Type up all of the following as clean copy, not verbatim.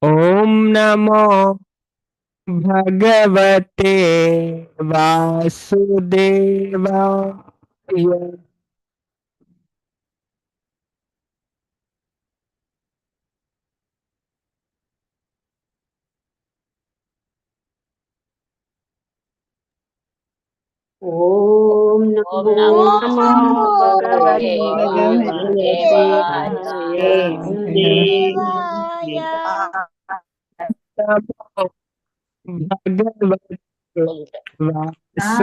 ಓಂ ನಮೋ ಭಗವತೆ ವಾಸುದೇವಾಯ. ಓಂ ಓಂ ನಮೋ ನಮೋ ಭಗವತೆ ಭಗವತೆ ವಾಸುದೇವಾಯ. ನಮೋ ಭಗವತೆ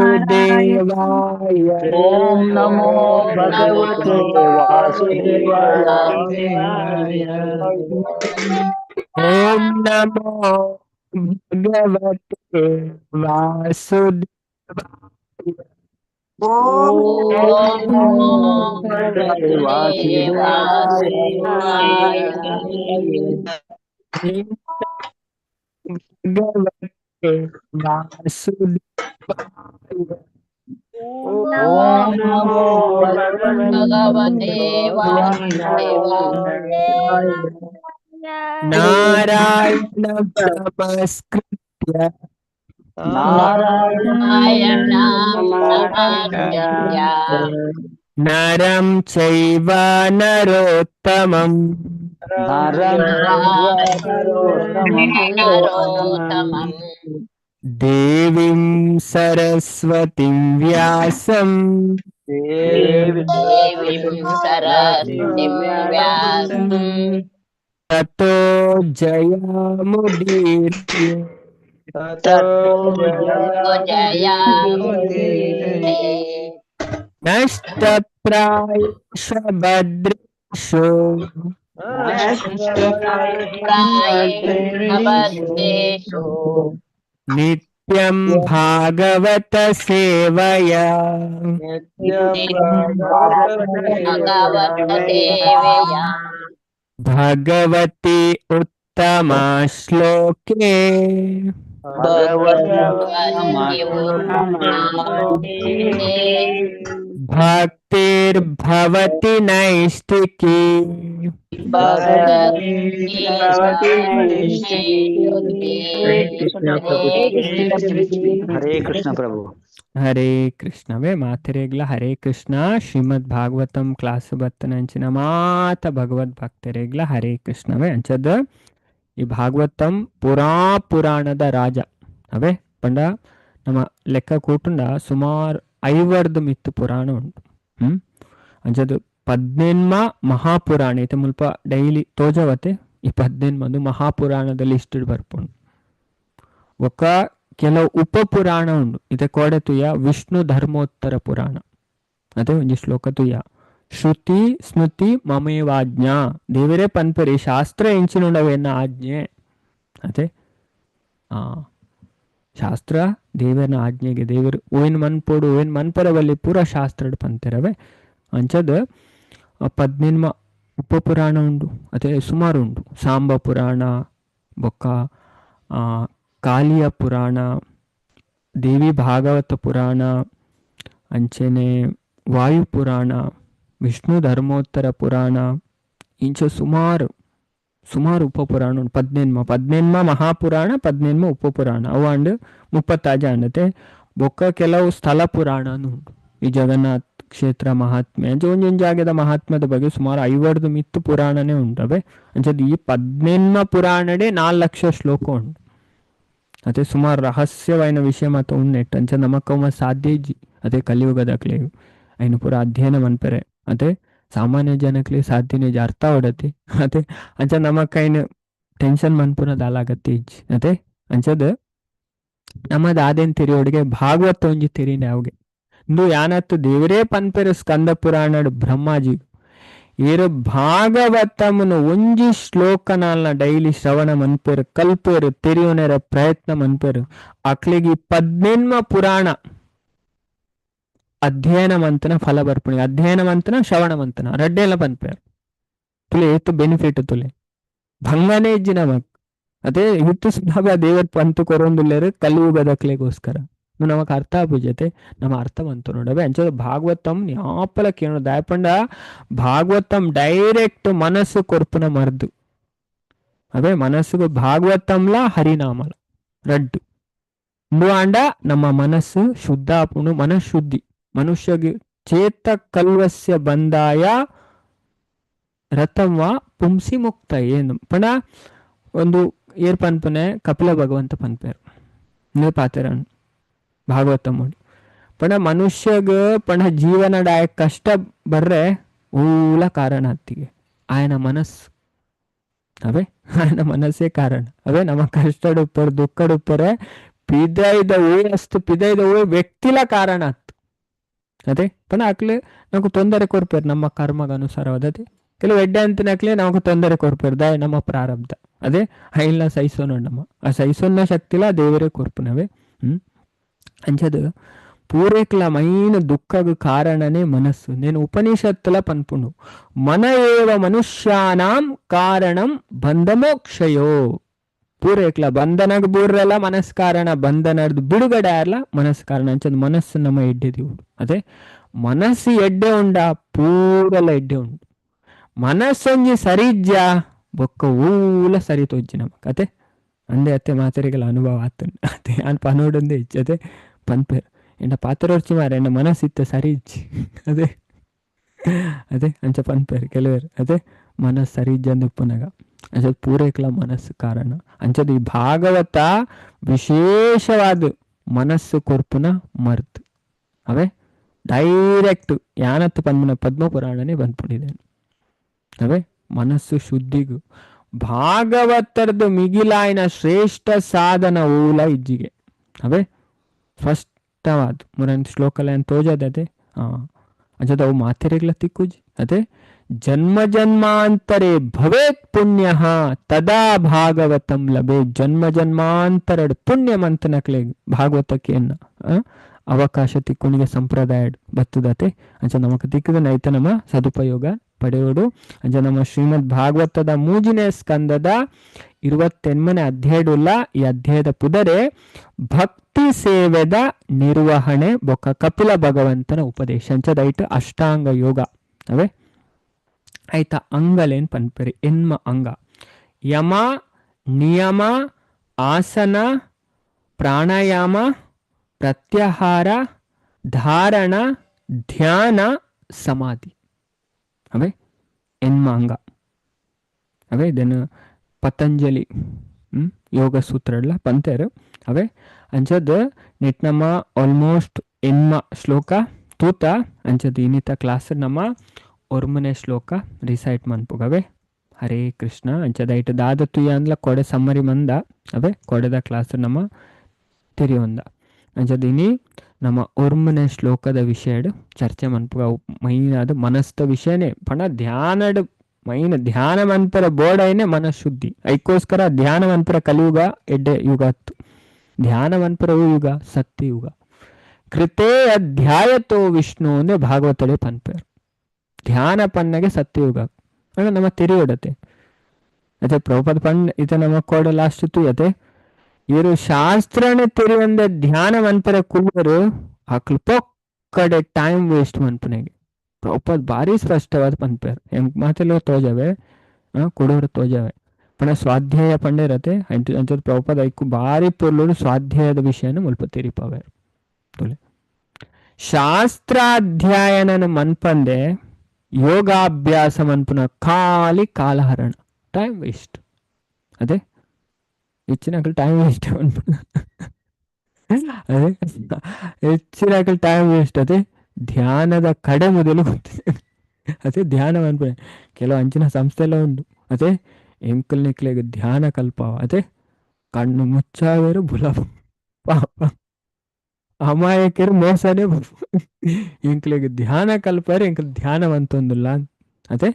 ವಾಸುದೇವಾಯ. ಓಂ ನಮೋ ಭಗವತೆ ವಾಸುದೇವಾಯ. ಓಂ ನಮೋ ಭಗವತೆ ವಾಸುದೇವಾಯ. ಓಂ ಓಂ ನಮೋ ನಮೋ ಭಗವತೆ ಭಗವತೆ ವಾಸುದೇವಾಯ. ಭಗವತೆ ವಾಸುದೇವಾಯ. ಓಂ ನಮೋ ಭಗವತೆ ವಾಸುದೇವಾಯ. ನಾರಾಯಣ ನಮಸ್ಕೃತ್ಯ ನಾರಾಯಣ ನಾರಾಯಣ ನಮಸ್ಕೃತ್ಯ ನರಂ ಚೈವ ನರೋತ್ತಮಂ ನರಂ ನರೋತ್ತಮಂ ನರೋತ್ತಮಂ ದೇವೀಂ ಸರಸ್ವತಿಂ ವ್ಯಾಸಂ ದೇವಿ ದೇವೀಂ ಸರಸ್ವತಿಂ ವ್ಯಾಸಂ ತತೋ ಜಯಮುದೀರ್ಯೆ. ತತೋ ತೋ ಜಯಮುದೀರಯೇ. ನಷ್ಟಪ್ರಾಯೇಷು ಭದ್ರೇಷು ಪ್ರಾಯೇಷು ನಿತ್ಯಂ ಭಾಗವತ ಸೇವಯಾ ಭಗವತ ಸೇವೆಯ ಭಗವತಿ ಉತ್ತಮ ಶ್ಲೋಕೆ ಭಗವತಿ ಭಗವತಿ ಉತ್ತಮ ಭಕ್ತಿರ್ಭವತಿ ನೈಷ್ಟಿಕಿ. ಭಕ್ತಿ ಹರೇ ಕೃಷ್ಣ ಪ್ರಭು. ಹರೇ ಕೃಷ್ಣ ಪ್ರಭು. ಹರೇ ಕೃಷ್ಣವೇ ಮಾತೆರೆಗ್ಲ ಹರೇ ಕೃಷ್ಣ. ಶ್ರೀಮದ್ ಭಾಗವತಂ ಕ್ಲಾಸ್ ಬತ್ತನಂಚಿನ ಮಾತ ಭಗವದ್ ಭಕ್ತರೆಗ್ಲ ಹರೇ ಕೃಷ್ಣವೇ. ಅಂಚದ ಈ ಭಾಗವತಂ ಪುರಾ ಪುರಾಣದ ರಾಜ ಅವೇ ಪಂಡ ನಮ್ಮ ಲೆಕ್ಕ ಕೂಟುಂಡ ಸುಮಾರು ಐವರ್ದು ಮಿತ್ತು ಪುರಾಣ ಉಂಟು. ಅಂಚದು ಪದ್ನೆನ್ಮ ಮಹಾಪುರಾಣ ಇತ್ತೆ ಮುಲ್ಪ ಡೈಲಿ ತೋಜವತೆ ಈ ಪದ್ನೆನ್ಮದು ಮಹಾಪುರಾಣದ ಲಿಸ್ಟ್ ಬರ್ಪುಂಡು. ಒಕ್ಕ ಕೆಲವು ಉಪಪುರಾಣ ಉಂಡು. ಇತ್ತೆ ಕೋಡೆ ತುಯ ವಿಷ್ಣು ಧರ್ಮೋತ್ತರ ಪುರಾಣ ಅದೇ ಒಂಜಿ ಶ್ಲೋಕ ತುಯ ಶ್ರುತಿ ಸ್ಮೃತಿ ಮಮೇವಾಜ್ಞಾ ದೇವರೇ ಪನ್ಪೆರಿ ಶಾಸ್ತ್ರ ಎಂಚಿನುಂಡವೇನ ಆಜ್ಞೆ ಅದೇ ಆ ಶಾಸ್ತ್ರ ದೇವರ ಆಜ್ಞೆಗೆ ದೇವರು ಓಯಿನ ಮನ್ಪೋಡು ಓಯಿನ ಮನ್ಪರವಲ್ಲಿ ಪೂರ ಶಾಸ್ತ್ರಡ್ ಪಂತೆರವೆ. ಅಂಚದ ಪದ್ನೆನ್ಮ ಉಪಪುರಾಣ ಉಂಡು ಅದೇ ಸುಮಾರು ಉಂಡು. ಸಾಂಬ ಪುರಾಣ ಬೊಕ್ಕ ಕಾಲಿಯ ಪುರಾಣ ದೇವಿ ಭಾಗವತ ಪುರಾಣ ಅಂಚನೆ ವಾಯು ಪುರಾಣ ವಿಷ್ಣು ಧರ್ಮೋತ್ತರ ಪುರಾಣ ಇಂಚ ಸುಮಾರು ಸುಮಾರು ಉಪಪುರಾಣ ಉಂಡು. ಪದ್ನೆನ್ಮ ಪದ್ನೆನ್ಮ ಮಹಾಪುರಾಣ ಪದ್ನೆನ್ಮ ಉಪಪುರಾಣ ಅವು ಅಂಡ್ ಮುಪ್ಪತ್ತಾಜ ಅಂಡತೆ. ಬೊಕ್ಕ ಕೆಲವು ಸ್ಥಳ ಪುರಾಣ ಉಂಟು. ಈ ಜಗನ್ನಾಥ್ ಕ್ಷೇತ್ರ ಮಹಾತ್ಮೆ ಅಂಚೆ ಒಂಜೊಂದು ಜಾಗದ ಮಹಾತ್ಮ್ಯದ ಬಗ್ಗೆ ಸುಮಾರು ಐವರ್ದು ಮಿತ್ತು ಪುರಾಣನೇ ಉಂಟವೆ. ಅಂಚದ ಈ ಪದ್ನೆನ್ಮ ಪುರಾಣಡೆ 4 ಲಕ್ಷ ಶ್ಲೋಕ ಉಂಟು. ಅದೇ ಸುಮಾರು ರಹಸ್ಯವಾಯಿನ ವಿಷಯ ಮಾತ ಉಂಡೆಟ್ ಅಂಚ ನಮಕ್ಕಮ್ಮ ಸಾಧ್ಯ ಇಜ್ಜಿ ಅದೇ ಕಲಿಯುಗದಕ್ಲೆ ಐನು ಪೂರ ಅಧ್ಯಯನ ಮನ್ಪೆರೆ ಅದೇ ಸಾಮಾನ್ಯ ಜನಕ್ಲೆ ಸಾಧ್ಯನೇ ಇಜ್ಜಿ ಅರ್ಥ ಹೊಡತಿ ಅದೇ ಅಂಚ ನಮಕ್ಕೈನು ಟೆನ್ಷನ್ ಮನ್ಪುನ ದಾಲಾಗತ್ತೆ ಇಜ್ಜಿ. ಅದೇ ಅಂಚದ ನಮ್ಮದ ಆದೇನ್ ತೆರಿಯೋಡಿಗೆ ಭಾಗವತ ಒಂಜಿ ತೆರಿನೆ ಅವುಗೆ ಇಂದು ಯಾನತ್ತು ದೇವರೇ ಪನ್ಪೆರು ಸ್ಕಂದ ಪುರಾಣಡ್ ಬ್ರಹ್ಮಾಜಿ ಏರು ಭಾಗವತಮನು ಒಂಜಿ ಶ್ಲೋಕನಾಲ್ನ ಡೈಲಿ ಶ್ರವಣ ಮನ್ಪೆರು ಕಲ್ಪೇರು ತೆರಿಯೋನೆರ ಪ್ರಯತ್ನ ಮನ್ಪೆರು ಅಕ್ಲಿಗೆ ಪದ್ನೆನ್ಮ ಪುರಾಣ ಅಧ್ಯಯನ ಮಂತನ ಫಲ ಬರ್ಪುಣಿ ಅಧ್ಯಯನ ಮಂತನ ಶ್ರವಣ ಮಂತನ ರಡ್ಡೆಲ್ಲ ಪನ್ಪೇರು ತುಲೆ ಏತು ಬೆನಿಫಿಟ್ ತುಲೆ ಭಂಗನೇ ಇಜ್ಜಿ ನಮಕ್ ಅದೇ ಹಿತ್ತು ಸುಲಭ ದೇವರ್ ಪಂತು ಕೊರೊಂದುಲ್ಲೇರು ಕಲಿಯುಗದಕ್ಲೆಗೋಸ್ಕರ ನಮಕ್ ಅರ್ಥ ಆಪುಜತೆ ನಮ್ಮ ಅರ್ಥ ಬಂತು ನೋಡವೆ. ಅಂಚ ಭಾಗವತಂ ಯಾಪಲ ಕೇಳೋ ದಾಯಪಂಡ ಭಾಗವತಂ ಡೈರೆಕ್ಟ್ ಮನಸ್ಸು ಕೊರ್ಪುನ ಮರ್ದು. ಅವೇ ಮನಸ್ಸುಗು ಭಾಗವತಂಲ ಹರಿನಾಮಲ ರಡ್ಡು ಉಂದು ಆಂಡ ನಮ್ಮ ಮನಸ್ಸು ಶುದ್ಧ ಆಪುಂಡು. ಮನಃಶುದ್ಧಿ ಮನುಷ್ಯಗೆ ಚೇತ ಕಲ್ವಸ್ಯ ಬಂದಾಯ ರಥಂವ ಪುಂಸಿ ಮುಕ್ತ ಏನು ಪಂಡ ಒಂದು ಏರ್ ಪನ್ಪನೆ ಕಪಿಲ ಭಗವಂತ ಪನ್ಪೇರು ನೀವು ಪಾತೆರ ಭಾಗವತ ಮೂಡಿ ಪಂಡ ಮನುಷ್ಯಗ ಪಂಡ ಜೀವನಡ ಕಷ್ಟ ಬರ್ರೆ ಊಲ ಕಾರಣ ಅತ್ತಿಗೆ ಆಯನ ಮನಸ್ಸು. ಅವೇ ಆಯನ ಮನಸ್ಸೇ ಕಾರಣ. ಅವೇ ನಮ್ಮ ಕಷ್ಟಡುಪ್ಪರು ದುಃಖಡುಪ್ಪರೆ ಪಿದೈದ ಅಸ್ತು ಪಿದೈದ ವ್ಯಕ್ತಿಲ ಕಾರಣ ಅತ್ತು. ಅದೇ ಪಂಡ ಅಕ್ಲೆ ನಮకు ತೊಂದರೆ ಕೊರ್ಪೇರು ನಮ್ಮ ಕರ್ಮಗ ಅನುಸಾರವಾದದೆ. ಕೆಲವು ಎಡ್ಡೆ ಅಂತನಕ್ಲೆ ನಮకు ತೊಂದರೆ ಕೊರ್ಪೇರು ದಾಯ ನಮ್ಮ ಪ್ರಾರಬ್ಧ. ಅದೇ ಐಲ್ನ ಸಹಿಸೋಣ ನಮ್ಮ ಆ ಸಹಿಸೋನ ಶಕ್ತಿಲ ದೇವರೇ ಕೊರ್ಪುನವೇ. ಅಂಚದು ಪೂರೇಕ್ಲ ಮೈನ ದುಃಖಗ ಕಾರಣನೇ ಮನಸ್ಸು. ನೇನು ಉಪನಿಷತ್ತುಲ ಪನ್ಪುಂಡು ಮನ ಏವ ಮನುಷ್ಯಾನಾಂ ಕಾರಣಂ ಬಂಧಮೋಕ್ಷಯೋ. ಪೂರೇಕ್ಲ ಬಂಧನಗ್ ಬೂರ್ರಲ್ಲ ಮನಸ್ ಕಾರಣ, ಬಂಧನದ ಬಿಡುಗಡೆ ಅಲ್ಲ ಮನಸ್ ಕಾರಣ. ಅಂಚದು ಮನಸ್ಸು ನಮ್ಮ ಎಡ್ಡೆ ದೇವುಡು. ಅದೇ ಮನಸ್ಸು ಎಡ್ಡೆ ಉಂಡ ಪೂರಲ ಎಡ್ಡೆ ಉಂಡು. ಮನಸ್ಸೊಂಜಿ ಸರಿಜ್ಯ ಬೊಕ್ಕ ಊಲ ಸರಿ ತೋಜ್ಜಿ ನಮ್ಮ ಕತೆ ಅಂದೆ ಅತ್ತೆ ಮಾತೆರಿಗೆಲ್ಲ ಅನುಭವ ಆತು. ಅದೇ ಅನ್ ಪನೋಡೊಂದೇ ಇಚ್ಚಿ ಅದೇ ಪನ್ಪೇರು ಎಂಡ ಪಾತ್ರ ಮಾರ ಎಂಡ ಮನಸ್ಸಿತ್ತ ಸರಿ ಇಜ್ಜಿ. ಅದೇ ಅದೇ ಅಂಚ ಪನ್ಪೇರು ಕೆಲವರು. ಅದೇ ಮನಸ್ಸು ಸರಿ ಇಜ್ಜಿ ಅಂದ್ ಉಪ್ಪುನಗ ಅಂಚದ ಪೂರೈಕ್ಲ ಮನಸ್ಸು ಕಾರಣ. ಅಂಚದ ಈ ಭಾಗವತ ವಿಶೇಷವಾದ ಮನಸ್ಸು ಕೊರ್ಪುನ ಮರ್ತು. ಅವೇ ಡೈರೆಕ್ಟ್ ಯಾನತ್ತು ಪನ್ಪುನ ಪದ್ಮಪುರಾಣನೇ ಬಂದ್ಬಿಟ್ಟಿದೆ. ಅವೇ ಮನಸ್ಸು ಶುದ್ಧಿಗು ಭಾಗವತರದು ಮಿಗಿಲಾಯಿನ ಶ್ರೇಷ್ಠ ಸಾಧನ ಊಲ ಇಜ್ಜಿಗೆ. ಅವೇ ಸ್ಪಷ್ಟವಾದ ಮುರನ್ ಶ್ಲೋಕಲ ಏನ್ ತೋಜದೆ. ಅಂಚದ ಅವು ಮಾತೆರೆಗ್ಲ ತಿಕ್ಕುಜಿ. ಅದೇ ಜನ್ಮ ಜನ್ಮಾಂತರೇ ಭವೇತ್ ಪುಣ್ಯ ತದಾ ಭಾಗವತಂ ಲಭೆ. ಜನ್ಮ ಜನ್ಮಾಂತರ ಪುಣ್ಯ ಮಂತನಕ್ಲೆ ಭಾಗವತಕ್ಕೆ ಅವಕಾಶ ತಿಕ್ಕುಣಿಗೆ ಸಂಪ್ರದಾಯ ಬತ್ತದತೆ. ಅಂಚ ನಮಕ್ ತಿಕ್ಕದ ನೈತ ನಮ್ಮ ಸದುಪಯೋಗ ಪಡೆಯೋಡು. ಅಂಚ ನಮ್ಮ ಶ್ರೀಮದ್ ಭಾಗವತದ ಮೂಜಿನೇ ಸ್ಕಂದದ 28ನೇ ಅಧ್ಯಾಯಡುಲ್ಲ ಈ ಅಧ್ಯಾಯದ ಪುದರೆ ಭಕ್ತಿ ಸೇವೆದ ನಿರ್ವಹಣೆ ಬೊಕ್ಕ ಕಪಿಲ ಭಗವಂತನ ಉಪದೇಶ. ಅಂಚದೈಟ್ ಅಷ್ಟಾಂಗ ಯೋಗ. ಅವೇ ಆಯ್ತಾ ಅಂಗಲೇನ್ ಪನ್ಪೆರಿ ಎನ್ಮ ಅಂಗ ಯಮ ನಿಯಮ ಆಸನ ಪ್ರಾಣಾಯಾಮ ಪ್ರತ್ಯಾಹಾರ ಧಾರಣ ಧ್ಯಾನ ಸಮಾಧಿ. ಅವೇ ಎನ್ಮ ಅಂಗ. ಅವೇ ಇದನ್ನು ಪತಂಜಲಿ ಯೋಗ ಸೂತ್ರ ಎಲ್ಲ ಪಂತೇರು. ಅವೇ ಅಂಚದ ನೆಟ್ ನಮ್ಮ ಆಲ್ಮೋಸ್ಟ್ ಎನ್ಮ ಶ್ಲೋಕ ತೂತ. ಅಂಚದ ಇನ್ನಿತ ಕ್ಲಾಸ್ ನಮ್ಮ ಒರ್ಮನೆ ಶ್ಲೋಕ ರಿಸೈಟ್ ಮನ್ಪುಗವೆ. ಹರೇ ಕೃಷ್ಣ. ಅಂಚದ ಐಟ್ ದಾದ ತುಯ ಅಂದ್ಲ ಕೊಡೆ ಸಮ್ಮರಿ ಮಂದ. ಅವೇ ಕೊಡೆದ ಕ್ಲಾಸ್ ನಮ್ಮ ತೆರಿಯೊಂದ. ಅಂಚದ ಇನಿ ನಮ್ಮ ಒರ್ಮನೆ ಶ್ಲೋಕದ ವಿಷಯಡ್ ಚರ್ಚೆ ಮನ್ಪುಗ. ಮೈನಾದ ಮನಸ್ತ ವಿಷಯನೇ ಪಣ ಧ್ಯಾನಡ್ ಮೈನ ಧ್ಯಾನ ಮನ್ಪರ ಬೋರ್ಡೈನೆ ಮನಃಶುದ್ಧಿ. ಐಕ್ಕೋಸ್ಕರ ಧ್ಯಾನ ಮನ್ಪರ ಕಲಿಯುಗ ಎಡ್ಡೆ ಯುಗ ಅತ್ತು. ಧ್ಯಾನ ಮನ್ಪರವು ಯುಗ ಸತ್ಯಯುಗ. ಕೃತೇ ಅಧ್ಯಾಯತೋ ವಿಷ್ಣು ಅಂದ್ರೆ ಭಾಗವತಡೆ ಪನ್ಪೇರು. ಧ್ಯಾನ ಪನ್ನಗೆ ಸತ್ಯಯುಗ ಅಂದ್ರೆ ನಮ್ಮ ತೆರಿಯೊಡತೆ. ಅದೇ ಪ್ರಭುಪದ ಪಣ್ ಇತ ನಮ್ಮ ಕೋಡ ಲಾಸ್ಟ್ ತುಯತೆ ಇವರು ಶಾಸ್ತ್ರನೇ ತೆರಿಯೊಂದೆ ಧ್ಯಾನ ಮನ್ಪರ ಕುಲ್ಲರು ಆಕ್ಲು ಪೊಕ್ಕಡೆ ಟೈಮ್ ವೇಸ್ಟ್ ಮನ್ಪುನೆಗೆ. ಪ್ರಭುಪದ್ ಭಾರಿ ಸ್ಪಷ್ಟವಾದ ಪನ್ಪೇರು. ಹೆಂಗ್ ಮಾತೆಲ್ಲ ತೋಜವೆ ಕೊಡೋರು ತೋಜವೆ ಪಣ ಸ್ವಾಧ್ಯಾಯ ಪಂಡೇರತೆ ಅಂಚದ ಪ್ರಭುಪದ ಐಕು ಭಾರಿ ಪೊರ್ಲುಡು ಸ್ವಾಧ್ಯಾಯದ ವಿಷಯನ ಮುಲ್ಪ ತೆರಿಪವೆ. ತುಲೆ ಶಾಸ್ತ್ರಾಧ್ಯಯನ ಮನ್ಪಂದೆ ಯೋಗಾಭ್ಯಾಸ ಮನ್ಪುನ ಖಾಲಿ ಕಾಲಹರಣ ಟೈಮ್ ವೇಸ್ಟ್. ಅದೇ ಹೆಚ್ಚಿನ ಟೈಮ್ ವೇಸ್ಟ್ ಮನ್ಪುನ. ಅದೇ ಹೆಚ್ಚಿನ ಟೈಮ್ ವೇಸ್ಟ್. ಅದೇ ಧ್ಯಾನದ ಕಡೆ ಮೊದಲು ಗೊತ್ತಿದೆ. ಅದೇ ಧ್ಯಾನ ಮನ್ಪುನ ಕೆಲವು ಅಂಚಿನ ಸಂಸ್ಥೆ ಎಲ್ಲ ಉಂಟು. ಅದೇ ಎಂಕಲ್ ನಿಕ್ಲೆಗ್ ಧ್ಯಾನ ಕಲ್ಪಾವ. ಅದೇ ಕಣ್ಣು ಮುಚ್ಚಾವೇರು ಬುಲ ಪಾಪ ಅಮಾಯಕರು ಮೋಸನೇ ಎಂಕ್ಲೆಗ್ ಧ್ಯಾನ ಕಲ್ಪಾರೆ ಎಂಕಲ್ ಧ್ಯಾನ ಅಂತೊಂದುಲ್ಲ. ಅದೇ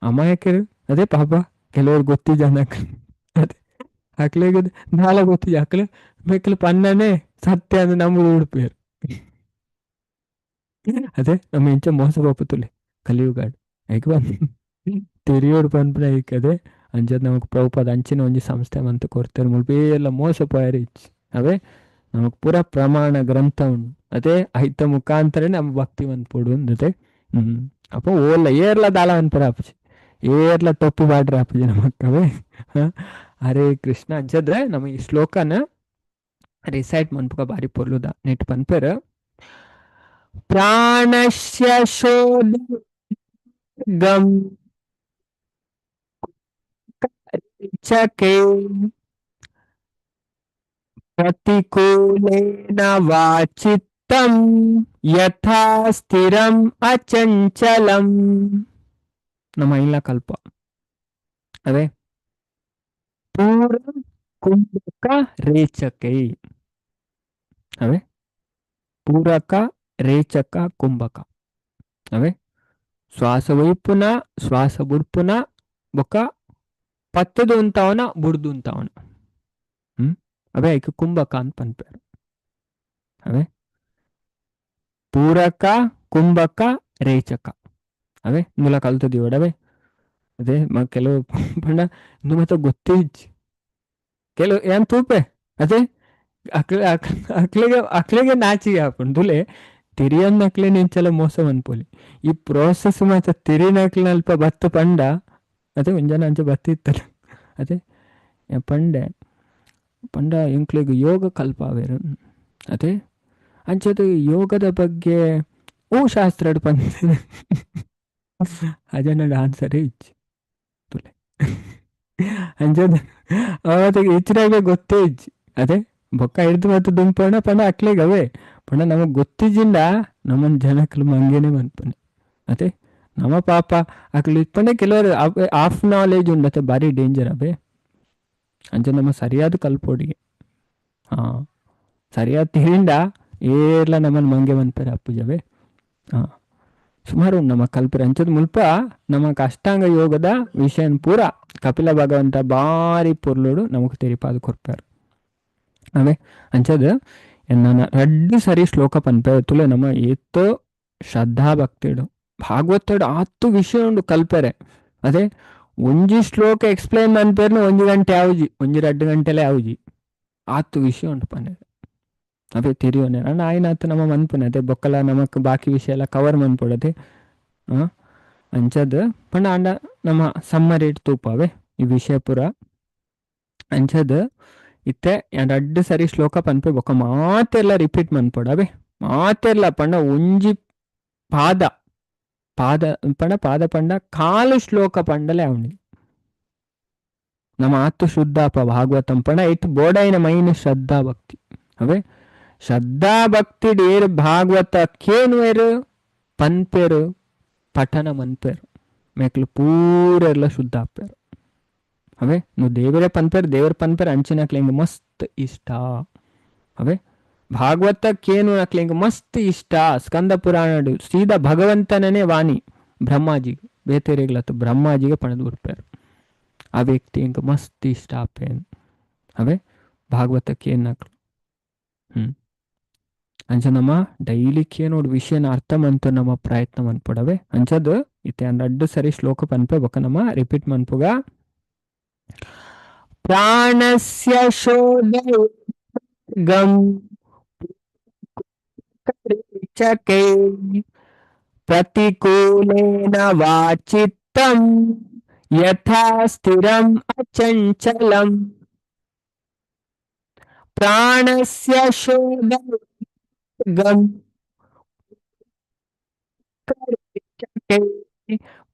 ಅಮಾಯಕರು ಅದೇ ಪಾಪ ಕೆಲವರು ಗೊತ್ತಿಜ ಅದೇ ಅಕ್ಲೆಗ್ ನಾಲ ಗೊತ್ತಿಜ ಅಕ್ಲೆ ಮೆಕ್ಲು ಪನ್ನನೆ ಸತ್ಯ ಅಂದ್ರೆ ನಮ್ಗೆ ಉಡುಪೇರು. ಅದೇ ನಮ್ಮ ಎಂಚ ಮೋಸ ಪೋಪುತ್ತುಲೆ ಕಲಿಯುಗಾಡ್ ಐಕ್ ಬಂದ್ ತೆರಿಯೋಡು ಪನ್ಪುನ ಐಕ್. ಅದೇ ಅಂಚದ ನಮಕ್ ಪ್ರಭುಪಾದ ಅಂಚಿನ ಒಂಜಿ ಸಂಸ್ಥೆ ಮಂತ್ ಕೊರ್ತೆರ್ ಮುಲ್ಪ ಎಲ್ಲ ಮೋಸ ಪೋಯರೆ ಇಜ್ಜಿ. ಅವೇ ನಮಕ್ ಪೂರ ಪ್ರಮಾಣ ಗ್ರಂಥ ಉಂಡು. ಅದೇ ಐತ ಮುಖಾಂತರ ನಮ್ಮ ಭಕ್ತಿ ಮನ್ಪೊಡು ಅಂದತೆ. ಅಪ್ಪ ಓಲ್ಲ ಏರ್ಲ ದಾಲ ಮನ್ಪರ ಆಪುಜಿ. ಏರ್ಲ ಟೊಪ್ಪು ಬಾಡ್ರೆ ಆಪುಜಿ ನಮಕ್ಕವೇ. ಹರೇ ಕೃಷ್ಣ. ಅಂಚದ್ರೆ ನಮ್ಮ ಈ ಶ್ಲೋಕನ ರಿಸೈಟ್ ಮನ್ಪುಗ ಬಾರಿ ಪೊರ್ಲುದ ನೆಟ್ ಪನ್ಪೆರ್. ಪ್ರಾಣಸ್ಯ ಶೋಧಗಂ ಚಕೆ ಪ್ರತಿಕೂಲೇನ ವಾಚಿತ್ತಂ ಯಥಾ ಸ್ಥಿರಂ ಅಚಂಚಲಂ. ನಮ್ಮ ಇಲ್ಲ ಕಲ್ಪ ಅವೇ ಪೂರ ಕುಂಭಕ ರೇಚಕೈ. ಅವೇ ಪೂರಕ ರೇಚಕ ಕುಂಭಕ. ಅವೇ ಶ್ವಾಸ ಒಯ್ಪುನ ಶ್ವಾಸ ಬುಡ್ಪುನ ಬೊಕ್ಕ ಪತ್ತದು ಉಂತಾವನ ಬುಡ್ದು ಉಂತಾವನ. ಅವೇ ಐಕ್ ಕುಂಭಕ ಅಂತ ಪನ್ಪೇರು. ಅವೇ ಪೂರಕ ಕುಂಭಕ ರೇಚಕ. ಅವೇ ಇಂದುಲ ಕಲ್ತದೀವಡವೇ. ಅದೇ ಕೆಲವು ಪಂಡ ಇಂದು ಮತ್ತೆ ಗೊತ್ತೇ ಇಜ್ಜಿ ಕೆಲವು ಏನ್ ತೂಪೆ ಅದೇ ಅಕ್ಲೆ ಅಕ್ಲೆಗೆ ಅಕ್ಲೆಗೆ ನಾಚಿಗೆ ಹಾಕೊಂಡು ದುಲೆ ತಿರಿಯನ್ನಕ್ಲೆ ನಿಂಚಲ ಮೋಸ ಮನ್ಪೊಲಿ. ಈ ಪ್ರೋಸೆಸ್ ಮಾತ ತಿರಿನಕ್ಲೆ ಅಲ್ಪ ಬತ್ತು ಪಂಡ ಅದೇ ಒಂಜನ ಅಂಚ ಬತ್ತಿತ್ತಲ್ಲ. ಅದೇ ಪಂಡೆ ಪಂಡ ಎಂಕ್ಲೆಗ್ ಯೋಗ ಕಲ್ಪಾವೇರು. ಅದೇ ಅಂಚದ ಯೋಗದ ಬಗ್ಗೆ ಓ ಶಾಸ್ತ್ರ ಪಂಡ ಅಜನ ಆನ್ಸರೇ ಇಚ್ಚಿ ತುಲೆ ಅಂಚದ ಅವತ್ತಿಗೆ ಹೆಚ್ಚಿನಾಗೆ ಗೊತ್ತೇ ಇಜ್ಜಿ. ಅದೇ ಬೊಕ್ಕ ಹಿಡ್ದು ಮತ್ತು ದುಂಪಣ ಪಂಡ ಅಕ್ಲೆಗ್ ಅವೇ ಪಂಡ ನಮಗ್ ಗೊತ್ತಿಜ್ಜಿಂದ ನಮ್ಮನ್ ಜನಕ್ಲು ಮಂಗೇನೆ ಮನ್ಪನೆ. ಅದೇ ನಮ್ಮ ಪಾಪ ಅಕ್ಲು ಪಂಡ ಕೆಲವರು ಆಫ್ ನಾಲೆಜ್ ಉಂಡತೆ ಬಾರಿ ಡೇಂಜರ್ ಅವೇ. ಅಂಚ ನಮ್ಮ ಸರಿಯಾದ ಕಲ್ಪೋಡಿಗೆ ಹಾ ಸರಿಯಾದ ತಿರಿಂಡ ಏರ್ಲ ನಮ್ಮನ್ ಮಂಗೆ ಮನ್ಪೆರೆ ಅಪ್ಪುಜವೇ. ಹಾ ಸುಮಾರು ನಮ್ಮ ಕಲ್ಪರೆ ಅಂಚದ ಮುಲ್ಪ ನಮ್ಮ ಅಷ್ಟಾಂಗ ಯೋಗದ ವಿಷಯನ್ ಪೂರ ಕಪಿಲ ಭಗವಂತ ಬಾರಿ ಪೊರ್ಲುಡು ನಮಕ್ ತೆರಿಪಾದ ಕೊರ್ಪಾರು. ಅವೇ ಅಂಚದ ನನ್ನ ರಡ್ಡು ಸರಿ ಶ್ಲೋಕ ಪನ್ಪೆ ತುಲೆ ನಮ್ಮ ಏತೋ ಶ್ರದ್ಧಾ ಭಕ್ತಿಡು ಭಾಗವತಡು ಆತು ವಿಷಯ ಉಂಡು ಕಲ್ಪೆರೆ. ಅದೇ ಒಂಜಿ ಶ್ಲೋಕ ಎಕ್ಸ್ಪ್ಲೈನ್ ಮನ್ಪೇರ್ನ ಒಂಜಿ ಗಂಟೆ ಆವುಜಿ, ಒಂಜಿ ರಡ್ಡು ಗಂಟೆಲೆ ಆವುಜಿ, ಆತು ವಿಷಯ ಉಂಟು ಪನ್ಪೆರೆ. ಅವೇ ತೆರಿಯೋನೆ ಅಣ್ಣ ಆಯ್ನಾತು ನಮ್ಮ ಮನ್ಪುನೆ. ಅದೇ ಬೊಕ್ಕಲ ನಮಕ್ ಬಾಕಿ ವಿಷಯ ಎಲ್ಲ ಕವರ್ ಮನ್ಪೊಡದೆ. ಅಂಚದ್ ಪಂಡ ಅಂಡ ನಮ್ಮ ಸಮ್ಮರಿ ತೂಪಾವೆ ಈ ವಿಷಯ ಪೂರ. ಅಂಚದ್ ಇತ್ತೆ ರಡ್ಡು ಸರಿ ಶ್ಲೋಕ ಪನ್ಪೆ ಬೊಕ್ಕ ಮಾತೆಲ್ಲ ರಿಪೀಟ್ ಮನ್ಪೊಡವೆ. ಮಾತೆಲ್ಲ ಪಂಡ ಒಂಜಿ ಪಾದ ಪಾದ ಪಂಡ ಪಾದ ಪಂಡ ಕಾಲು ಶ್ಲೋಕ ಪಂಡಲೇ ಅವನಿ ನಮ್ಮ ಆತು ಶುದ್ಧಾಪ ಭಾಗವತಂ ಪಂಡ ಇಟ್ಟು ಬೋಡೈನ ಮೈನ್ ಶ್ರದ್ಧಾ ಭಕ್ತಿ. ಅವೇ ಶ್ರದ್ಧಾ ಭಕ್ತಿ ಏರು ಭಾಗವತ ಕೇನುವೇರು ಪನ್ಪೇರು ಪಠನ ಮನ್ಪೇರು ಮೇಕ್ಲು ಪೂರೆಲ್ಲ ಶುದ್ಧ ಆಪೇರು. ಅವೇ ನೀವು ದೇವರೇ ಪನ್ಪೇರು ದೇವರ ಪನ್ಪೇರು ಅಂಚಿನಕ್ಲೆ ಹಿಂಗೆ ಮಸ್ತ್ ಇಷ್ಟ. ಅವೇ ಭಾಗವತ ಕೇನು ನಕ್ಲೆ ಹಿಂಗೆ ಮಸ್ತ್ ಇಷ್ಟ. ಸ್ಕಂದ ಪುರಾಣಡು ಸೀದಾ ಭಗವಂತನೇ ವಾಣಿ ಬ್ರಹ್ಮಾಜಿ ಬೇತೆರೆಗ್ಲತ್ತು ಬ್ರಹ್ಮಾಜಿಗೆ ಪಣದು ಬಿಡ್ಪೇರು. ಆ ವ್ಯಕ್ತಿ ಹಿಂಗೆ ಮಸ್ತ್ ಇಷ್ಟ ಆಪೇನ್. ಅವೇ ಭಾಗವತ ಕೇನಕ್ಲು. ಅಂಚ ನಮ್ಮ ಡೈಲಿ ಕೇನೋಡು ವಿಷಯನ ಅರ್ಥ ಮಂತು ನಮ್ಮ ಪ್ರಯತ್ನ ಮನ್ಪೊಡವೆ. ಅಂಚದು ಇತ್ತೆ ರಡ್ಡು ಸರಿ ಶ್ಲೋಕ ಪನ್ಪೆ ಬೊಕ್ಕ ನಮ್ಮ ರಿಪೀಟ್ ಮನ್ಪುಗ. ಪ್ರಾಣಸ್ಯ ಶೋಧಗಂ ಚಕೆ ಪ್ರತಿಕೂಲೇನ ವಾಚಿತ್ತಂ ಯಥಾ ಸ್ಥಿರಂ ಅಚಂಚಲಂ. ಪ್ರಾಣಸ್ಯ ಶೋಧಗಂ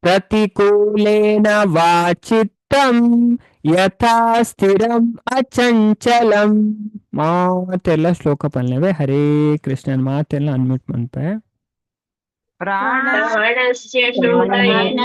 ಪ್ರತಿಕೂಲೇನ ವಾಚಿತ್ತಂ ಯಥಾ ಸ್ಥಿರಂ ಅಚಂಚಲಂ. ಮಾತೆಲ್ಲ ಶ್ಲೋಕ ಪನ್ಲೆವೆ. ಹರೇ ಕೃಷ್ಣನ್ ಮಾತೆಲ್ಲ ಅನ್ಮ್ಯೂಟ್ ಮನ್ಪೆ. ಪ್ರಾಣಸ್ಯ ಶೋಧಯೇನ್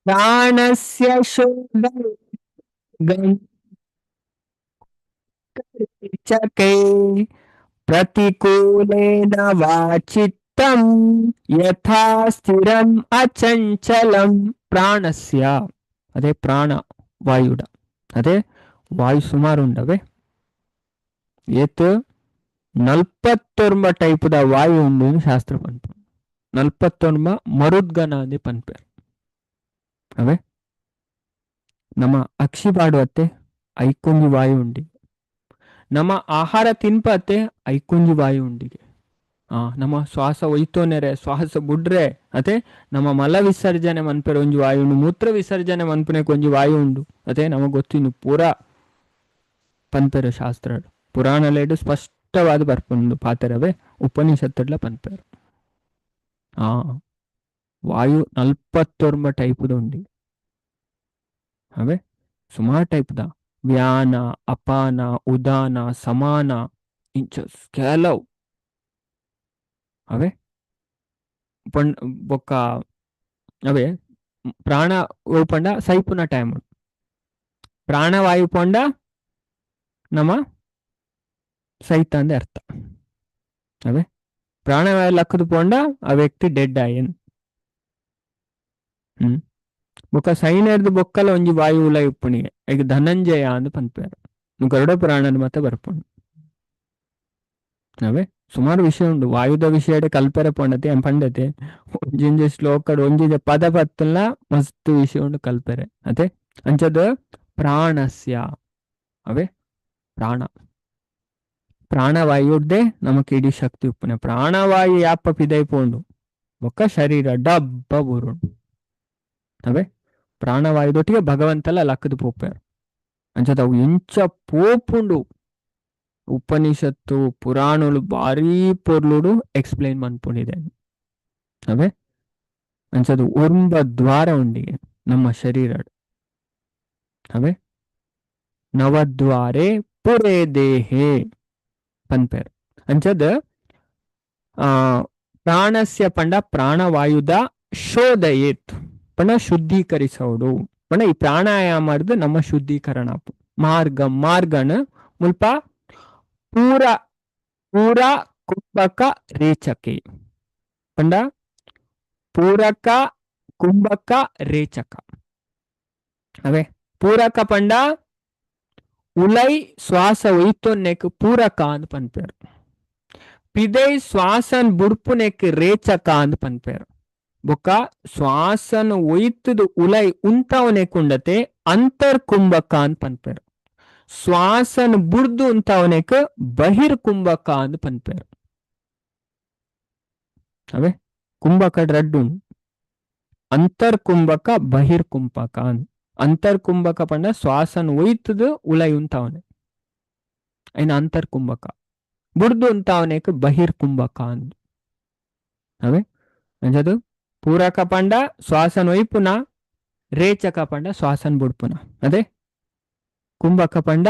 ಪ್ರಾಣಸ್ಯ ಶೋಧಗಂ ಚಕೈ ಪ್ರತಿಕೂಲೇನ ವಾಚಿತ್ತಂ ಯಥಾ ಸ್ಥಿರಂ ಅಚಂಚಲಂ. ಪ್ರಾಣಸ್ಯ ಅದೇ ಪ್ರಾಣ ವಾಯುಡ, ಅದೇ ವಾಯು ಸುಮಾರು ಉಂಡವೆ. ಏತ್ 49 ಟೈಪ್ದ ವಾಯು ಉಂಡು ಶಾಸ್ತ್ರ ಪನ್ಪು. 49 ಮರುದ್ಗಣ ಅಂದೆ ಪನ್ಪೇರ್. ಅವೇ ನಮ್ಮ ಅಕ್ಷಿ ಪಾಡುವತ್ತೆ ಐಕೊಂಜಿ ವಾಯು ಉಂಡಿ, ನಮ್ಮ ಆಹಾರ ತಿನ್ಪತ್ತೆ ಐಕೊಂಜಿ ವಾಯು ಉಂಡಿಗೆ, ನಮ್ಮ ಶ್ವಾಸ ಒಯ್ತೋನೆರೆ ಶ್ವಾಸ ಬುಡ್ರೆ ಅದೇ ನಮ್ಮ ಮಲ ವಿಸರ್ಜನೆ ಮನ್ಪೆರೆ ಒಂಜಿ ವಾಯು ಉಂಡು, ಮೂತ್ರ ವಿಸರ್ಜನೆ ಮನ್ಪುನೆ ಒಂಜಿ ವಾಯು ಉಂಡು. ಅದೇ ನಮಗೆ ಗೊತ್ತಿನ್ನು ಪೂರಾ ಪನ್ಪೆರೆ ಶಾಸ್ತ್ರ ಪುರಾಣಲೇಡು ಸ್ಪಷ್ಟವಾದ ಬರ್ಪುಂಡು ಪಾತೆರವೇ, ಉಪನಿಷತ್ತುಡ್ಲ ಪನ್ಪೆರು. ಆ ವಾಯು 49 ಟೈಪುದ ಉಂಡಿ. ಅವೇ ಸುಮಾರು ಟೈಪ್ದ ವ್ಯಾನ ಅಪಾನ ಉದಾನ ಸಮಾನ ಇಂಚ ಕೆಲವು ಅವೇ ಪಂಡ್ ಬೊಕ್ಕ ಅವೇ ಪ್ರಾಣ ಪಂಡ ಸೈಪುನ ಟೈಮ್ ಪ್ರಾಣವಾಯು ಪಂಡ ನಮ್ಮ ಸೈತ ಅಂದೆ ಅರ್ಥ. ಅವೇ ಪ್ರಾಣವಾಯು ಲಕ್ಕದ ಪೋಂಡ ಆ ವ್ಯಕ್ತಿ ಡೆಡ್ ಆಯನ್. ಬೊಕ್ಕ ಸೈನರ್ದು ಬೊಕ್ಕಲ ಒಂಜಿ ವಾಯು ಉಲ ಇಪ್ಪುಣಿಗೆ ಈಗ ಧನಂಜಯ ಅಂದ್ ಪನ್ಪೇರು. ಗರುಡ ಪುರಾಣದ ಮತ್ತೆ ಬರ್ಪುಂಡು. ಅವೇ ಸುಮಾರು ವಿಷಯ ಉಂಡು ವಾಯುದ ವಿಷಯ ಕಲ್ಪೆರೆ ಪಂಡತೆ ಪಂಡತೆ ಒಂಜಿಂಜಿ ಶ್ಲೋಕಡ್ ಒಂಜಿಂಜಿ ಪದ ಪತ್ತಲ್ಲ ಮಸ್ತ್ ವಿಷಯ ಉಂಡು ಕಲ್ಪೆರೆ. ಅದೇ ಅಂಚದ ಪ್ರಾಣಸ್ಯ ಅವೇ ಪ್ರಾಣ ಪ್ರಾಣವಾಯುಡ್ದೆ ನಮಕ್ ಇಡೀ ಶಕ್ತಿ ಉಪ್ಪುನೆ. ಪ್ರಾಣವಾಯು ಯಾಪ ಪಿದೈ ಪೋಂಡು ಬೊಕ್ಕ ಶರೀರ ಡಬ್ಬ ಬೂರುಂಡು. ಅವೇ ಪ್ರಾಣವಾಯುದೊಟ್ಟಿಗೆ ಭಗವಂತಲ ಲಕ್ಕದ ಪೋಪೇರು. ಅಂಚದ ಅವು ಎಂಚ ಪೋಪುಂಡು ಉಪನಿಷತ್ತು ಪುರಾಣಗಳು ಭಾರೀ ಪೊರ್ಲುಡು ಎಕ್ಸ್ಪ್ಲೈನ್ ಮನ್ಪುಂಡಿದೆ. ಅವೇ ಅಂಚದು ಒರ್ಂಬ ದ್ವಾರ ಉಂಡಿಗೆ ನಮ್ಮ ಶರೀರ. ಅವೇ ನವದ್ವಾರೆ ಪುರೇ ದೇಹೆ ಪನ್ಪೇರ್. ಅಂಚದ ಆ ಪ್ರಾಣಸ್ಯ ಪಂಡ ಪ್ರಾಣವಾಯುದ ಶೋಧಯೇತ್ ಪಂಡ ಶುದ್ಧೀಕರಿಸೋಡು ಪಂಡ ಈ ಪ್ರಾಣಾಯಾಮರ್ದು ನಮ್ಮ ಶುದ್ಧೀಕರಣ ಮಾರ್ಗ ಮಾರ್ಗನ ಮುಲ್ಪ ಪೂರ ಪೂರ ಕುಂಭಕ ರೇಚಕೆ ಪಂಡ ಪೂರಕ ಕುಂಭಕ ರೇಚಕ. ಅವೇ ಪೂರಕ ಪಂಡ ಉಲೈ ಶ್ವಾಸ ಒಯ್ತೊನ್ನೆಕ್ ಪೂರಕ ಅಂದ್ ಪನ್ಪೇರು. ಪಿದೈ ಶ್ವಾಸನ್ ಬುಡ್ಪುನೆಕ್ ರೇಚಕ ಅಂದ್ ಪನ್ಪೇರು. ಬೊಕ್ಕ ಶ್ವಾಸನ್ ಒಯ್ತುದು ಉಲೈ ಉಂತಾವನೆಕ್ ಉಂಡತೆ ಅಂತರ್ ಕುಂಭಕ ಅಂದ್ ಪನ್ಪೇರು. ಶ್ವಾಸನ್ ಬುಡ್ದು ಉಂತಾವನೆಕ್ ಬಹಿರ್ ಕುಂಭಕ ಅಂದ್ ಪನ್ಪೇರು. ಅವೇ ಕುಂಭಕ ರಡ್ಡು ಅಂತರ್ ಕುಂಭಕ ಬಹಿರ್ ಕುಂಭಕ ಅಂದ್. ಅಂತರ್ ಕುಂಭಕ ಪಂಡ ಶ್ವಾಸನ್ ಒಯ್ತುದು ಉಲೈ ಉಂತಾವನೆ ಐನ ಅಂತರ್ ಕುಂಭಕ, ಬುಡ್ದು ಉಂತಾವನೆಕ್ ಬಹಿರ್ ಕುಂಭಕ ಅಂದ್. ಅವೇ ಅಂಚದು ಪೂರಕ ಪಂಡ ಶ್ವಾಸನ್ ಒಯ್ಪುನ, ರೇಚಕ ಪಂಡ ಶ್ವಾಸನ್ ಬುಡ್ಪುನ, ಅದೇ ಕುಂಭಕ ಪಂಡ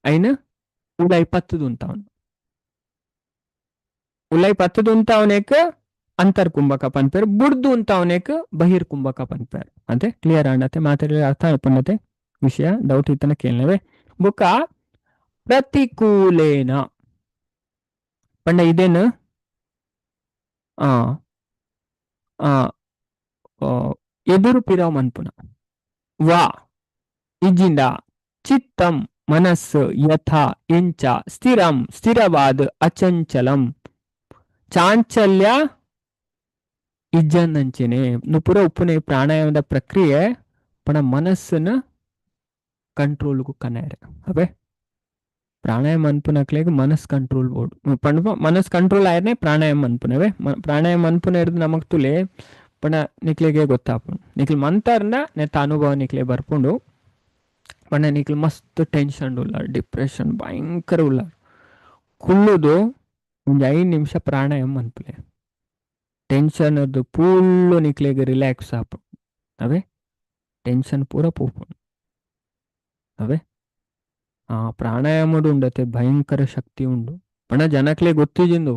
ಐನ ಉಲೈ ಪತ್ತುದು ಉಂತಾವನು, ಉಲೈ ಪತ್ತುದು ಉಂತಾವನೆಕ್ ಅಂತರ್ ಕುಂಭಕ ಪನ್ಪೇರು, ಬುಡ್ದು ಉಂತಾವನೆಕ್ ಬಹಿರ್ ಕುಂಭಕ ಪನ್ಪೇರು. ಅಂತೆ ಕ್ಲಿಯರ್ ಆಂಡತೆ ಮಾತಾಡಿ ಅರ್ಥ ಆಪುಂಡತೆ ವಿಷಯ ಡೌಟ್ ಇತ್ತನ ಕೇಳವೆ. ಬುಕ್ಕ ಪ್ರತಿಕೂಲೇನ ಪಂಡ ಇದೇನು ಆ ಆ ಎದುರು ಪಿರವ್ ಮನ್ಪುನ ವಾ ಇಜ್ಜಿಂದ ಚಿತ್ತಂ ಮನಸ್ಸು ಯಥಾ ಎಂಚ ಸ್ಥಿರಂ ಸ್ಥಿರವಾದ ಅಚಂಚಲಂ ಚಾಂಚಲ್ಯ ಇಜ್ಜಂದಂಚೆನೆ ನುಪುರ ಉಪ್ಪುನೆ ಪ್ರಾಣಾಯಾಮದ ಪ್ರಕ್ರಿಯೆ ಪಣ ಮನಸ್ಸನ್ನ ಕಂಟ್ರೋಲ್ಗು ಕನಾರೆ. ಅವೇ ಪ್ರಾಣಾಯಾಮ ಅನ್ಪುನಕ್ಲೆಗ್ ಮನಸ್ ಕಂಟ್ರೋಲ್ ಬೋರ್ಡ್ ಪಂಡ ಮನಸ್ ಕಂಟ್ರೋಲ್ ಆಯರ್ನೆ ಪ್ರಾಣಾಯಾಮ ಅನ್ಪುನವೇ. ಪ್ರಾಣಾಯಾಮ ಅನ್ಪುನ ಹಿಡ್ದು ನಮಗ್ ತುಲೆ ಪಂಡ ನಿಕ್ಲೆಗೆ ಗೊತ್ತಾಪುಂಡು. ನಿಕ್ಲ್ ಮಂತಾರ್ನ ನೆತ್ತ ಅನುಭವ ನಿಕ್ಲೆ ಬರ್ಪುಂಡು. ಪಂಡ ನಿಕ್ಲ್ ಮಸ್ತ್ ಟೆನ್ಷನ್ ಉಲ್ಲಾರ್, ಡಿಪ್ರೆಷನ್ ಭಯಂಕರ ಉಲ್ಲಾರ್, ಕುಳ್ಳುದು ಒಂಜಿ 5 ನಿಮಿಷ ಪ್ರಾಣಾಯಾಮ ಅನ್ಪುಲೆ ಟೆನ್ಷನ್ ಅದು ಪೂಲ್ಲು ನಿಕ್ಲೆಗ್ ರಿಲ್ಯಾಕ್ಸ್ ಆಪುಂಡು. ಅವೇ ಟೆನ್ಷನ್ ಪೂರ ಪೋಪುಂಡು. ಅವೇ ಆ ಪ್ರಾಣಾಯಾಮಡು ಉಂಡತೆ ಭಯಂಕರ ಶಕ್ತಿ ಉಂಡು. ಪಂಡ ಜನಕ್ಲೆ ಗೊತ್ತಿಜಿಂದು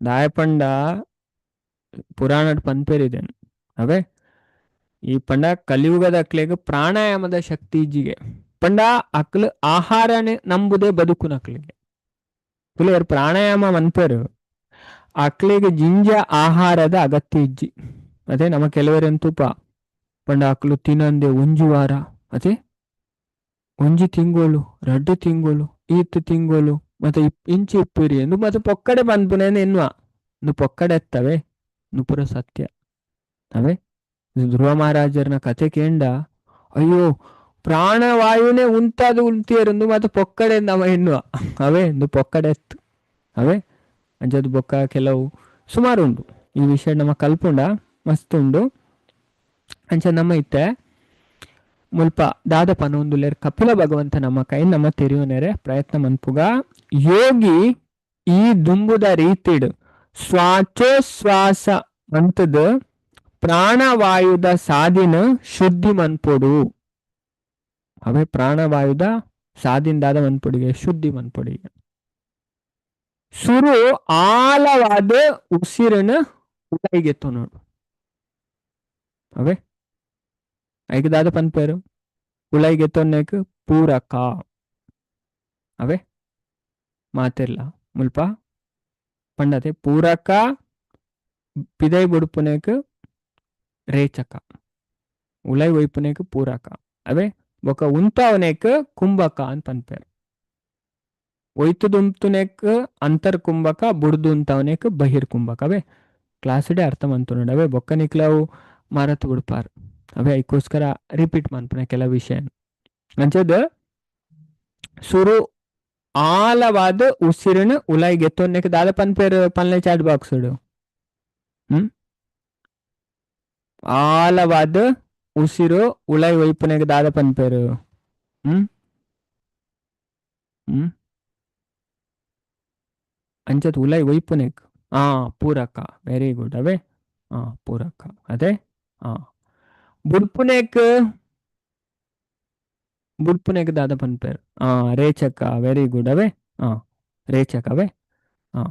ದಾಯ ಪಂಡ ಪುರಾಣಡ್ ಪನ್ಪೇರಿದ್ದೇನೆ. ಅವೇ ಈ ಪಂಡ ಕಲಿಯುಗದ ಅಕ್ಲೆಗ್ ಪ್ರಾಣಾಯಾಮದ ಶಕ್ತಿ ಇಜ್ಜಿಗೆ. ಪಂಡ ಅಕ್ಲು ಆಹಾರನೇ ನಂಬುದೇ ಬದುಕುನಕ್ಲಿಗೆ. ತುಳಿಯರ್ ಪ್ರಾಣಾಯಾಮ ಮನ್ಪರು ಅಕ್ಲೆಗ್ ಜಿಂಜ ಆಹಾರದ ಅಗತ್ಯ ಇಜ್ಜಿ. ಅದೇ ನಮ್ಮ ಕೆಲವರೆಂತೂಪ ಪಂಡ ಅಕ್ಲು ತಿನ್ನಂದೆ ಒಂಜಿ ವಾರ, ಅದೇ ಒಂಜಿ ತಿಂಗೋಲು, ರಡ್ಡು ತಿಂಗೋಲು, ಈತ್ ತಿಂಗೋಲು, ಮತ್ತೆ ಇಂಚಿ ಉಪ್ಪಿರಿ ಎಂದು ಮತ್ತೆ ಪೊಕ್ಕಡೆ ಪನ್ಪುನೆ ಎನ್ನುವ ನು ಪೊಕ್ಕಡೆ ಎತ್ತವೆ ನುಪುರ ಸತ್ಯ. ಅವೇ ಧ್ರುವ ಮಹಾರಾಜರ್ನ ಕತೆ ಕೇಂಡ ಅಯ್ಯೋ ಪ್ರಾಣವಾಯುನೇ ಉಂತಾದ ಉಂತಿಯರೆಂದು ಮತ್ತೆ ಪೊಕ್ಕಡೆ ನಮ ಎನ್ನುವ ಅವೇ ಎಂದು ಪೊಕ್ಕಡೆ ಎತ್ತು. ಅವೇ ಅಂಚದು ಬೊಕ್ಕ ಕೆಲವು ಸುಮಾರು ಉಂಡು ಈ ವಿಷಯ ನಮ್ಮ ಕಲ್ಪುಂಡ ಮಸ್ತ್ ಉಂಡು. ಅಂಚ ನಮ್ಮ ಇತ್ತೆ ಮುಲ್ಪ ದಾದ ಪನೊಂದುಲ್ಲೆರ್ ಕಪಿಲ ಭಗವಂತ ನಮ್ಮ ಕೈ ನಮ್ಮ ತೆರಿಯುನೆರೆ ಪ್ರಯತ್ನ ಮನ್ಪುಗ. ಯೋಗಿ ಈ ದುಂಬುದ ರೀತಿಡ್ ಶ್ವಾಸೋಶ್ವಾಸ ಮಂತದ ಪ್ರಾಣವಾಯುದ ಸಾದಿನ ಶುದ್ಧಿ ಮನ್ಪೊಡು. ಅವೇ ಪ್ರಾಣವಾಯುದ ಸಾದಿಂದಾದ ಮನ್ಪೊಡಿಗೆ ಶುದ್ಧಿ ಮನ್ಪೊಡಿಗೆ. ಸುರು ಆಳವಾದ ಉಸಿರನ ಉಲೈಗೆತ್ತು ನೋಡು. ಅವೇ ಐಕ್ ದಾದ ಪನ್ಪೇರು ಉಲೈಗೆತ್ತೊನ್ನೇಕ್ ಪೂರಕ. ಅವೇ ಮಾತಿರ್ಲ ಮುಲ್ಪ ಪಂಡತೆ ಪೂರಕ ಪಿದೈ ಬುಡುಪುನೇಕ್ ರೇಚಕ, ಉಲೈ ಒಯ್ಪುನೇಕ್ ಪೂರಕ. ಅವೇ ಬೊಕ ಉಂತಾವನೇಕ್ ಕುಂಭಕ ಅಂತ ಪನ್ಪೇರು. ಒಯ್ತುದುಂತುನೇಕ್ ಅಂತರ್ ಕುಂಭಕ, ಬುಡ್ದು ಉಂತಾವನೇಕ್ ಬಹಿರ್ ಕುಂಭಕ. ಅವೇ ಕ್ಲಾಸ್ ಡೇ ಅರ್ಥ ಮಂತು ಅವೇ ಬೊಕ್ಕ ನಿಕ್ಲವು ಮಾರತ್ ಬಿಡ್ಪಾರ್. ಅವೇ ಐಕೋಸ್ಕರ ರಿಪೀಟ್ ಮನ್ಪುನ ಕೆಲ ವಿಷಯ. ಅಂಚದ ಸುರು ಆಳವಾದ ಉಸಿರನು ಉಲೈಗೆತ್ತೊನ್ನೆಕ್ ದಾದ ಪನ್ಪೇರು ಪನ್ಲೆ ಚಾಟ್ ಬಾಕ್ಸ್. ಆಳವಾದ ಉಸಿರು ಉಲೈ ಒಯ್ಪುನೆಗ್ ದಾದ ಪನ್ಪೇರು? ಹ್ಮ್ ಹ್ಮ್ ಅಂಚತ್ ಉಲೈ ಒಯ್ಪುನೆಕ್ ಆ ಪೂರಕ. Very good. ಅವೇ ಆ ಪೂರಕ. ಅದೇ ಆ ಬುಡ್ಪುನೆಕ್ ಬುಡ್ಪುನೆಕ್ ದಾದ ಪನ್ಪೇರು? ಆ ರೇಚಕ. Very good. ಅವೇ ಆ ರೇಚಕ. ಅವೇ ಆ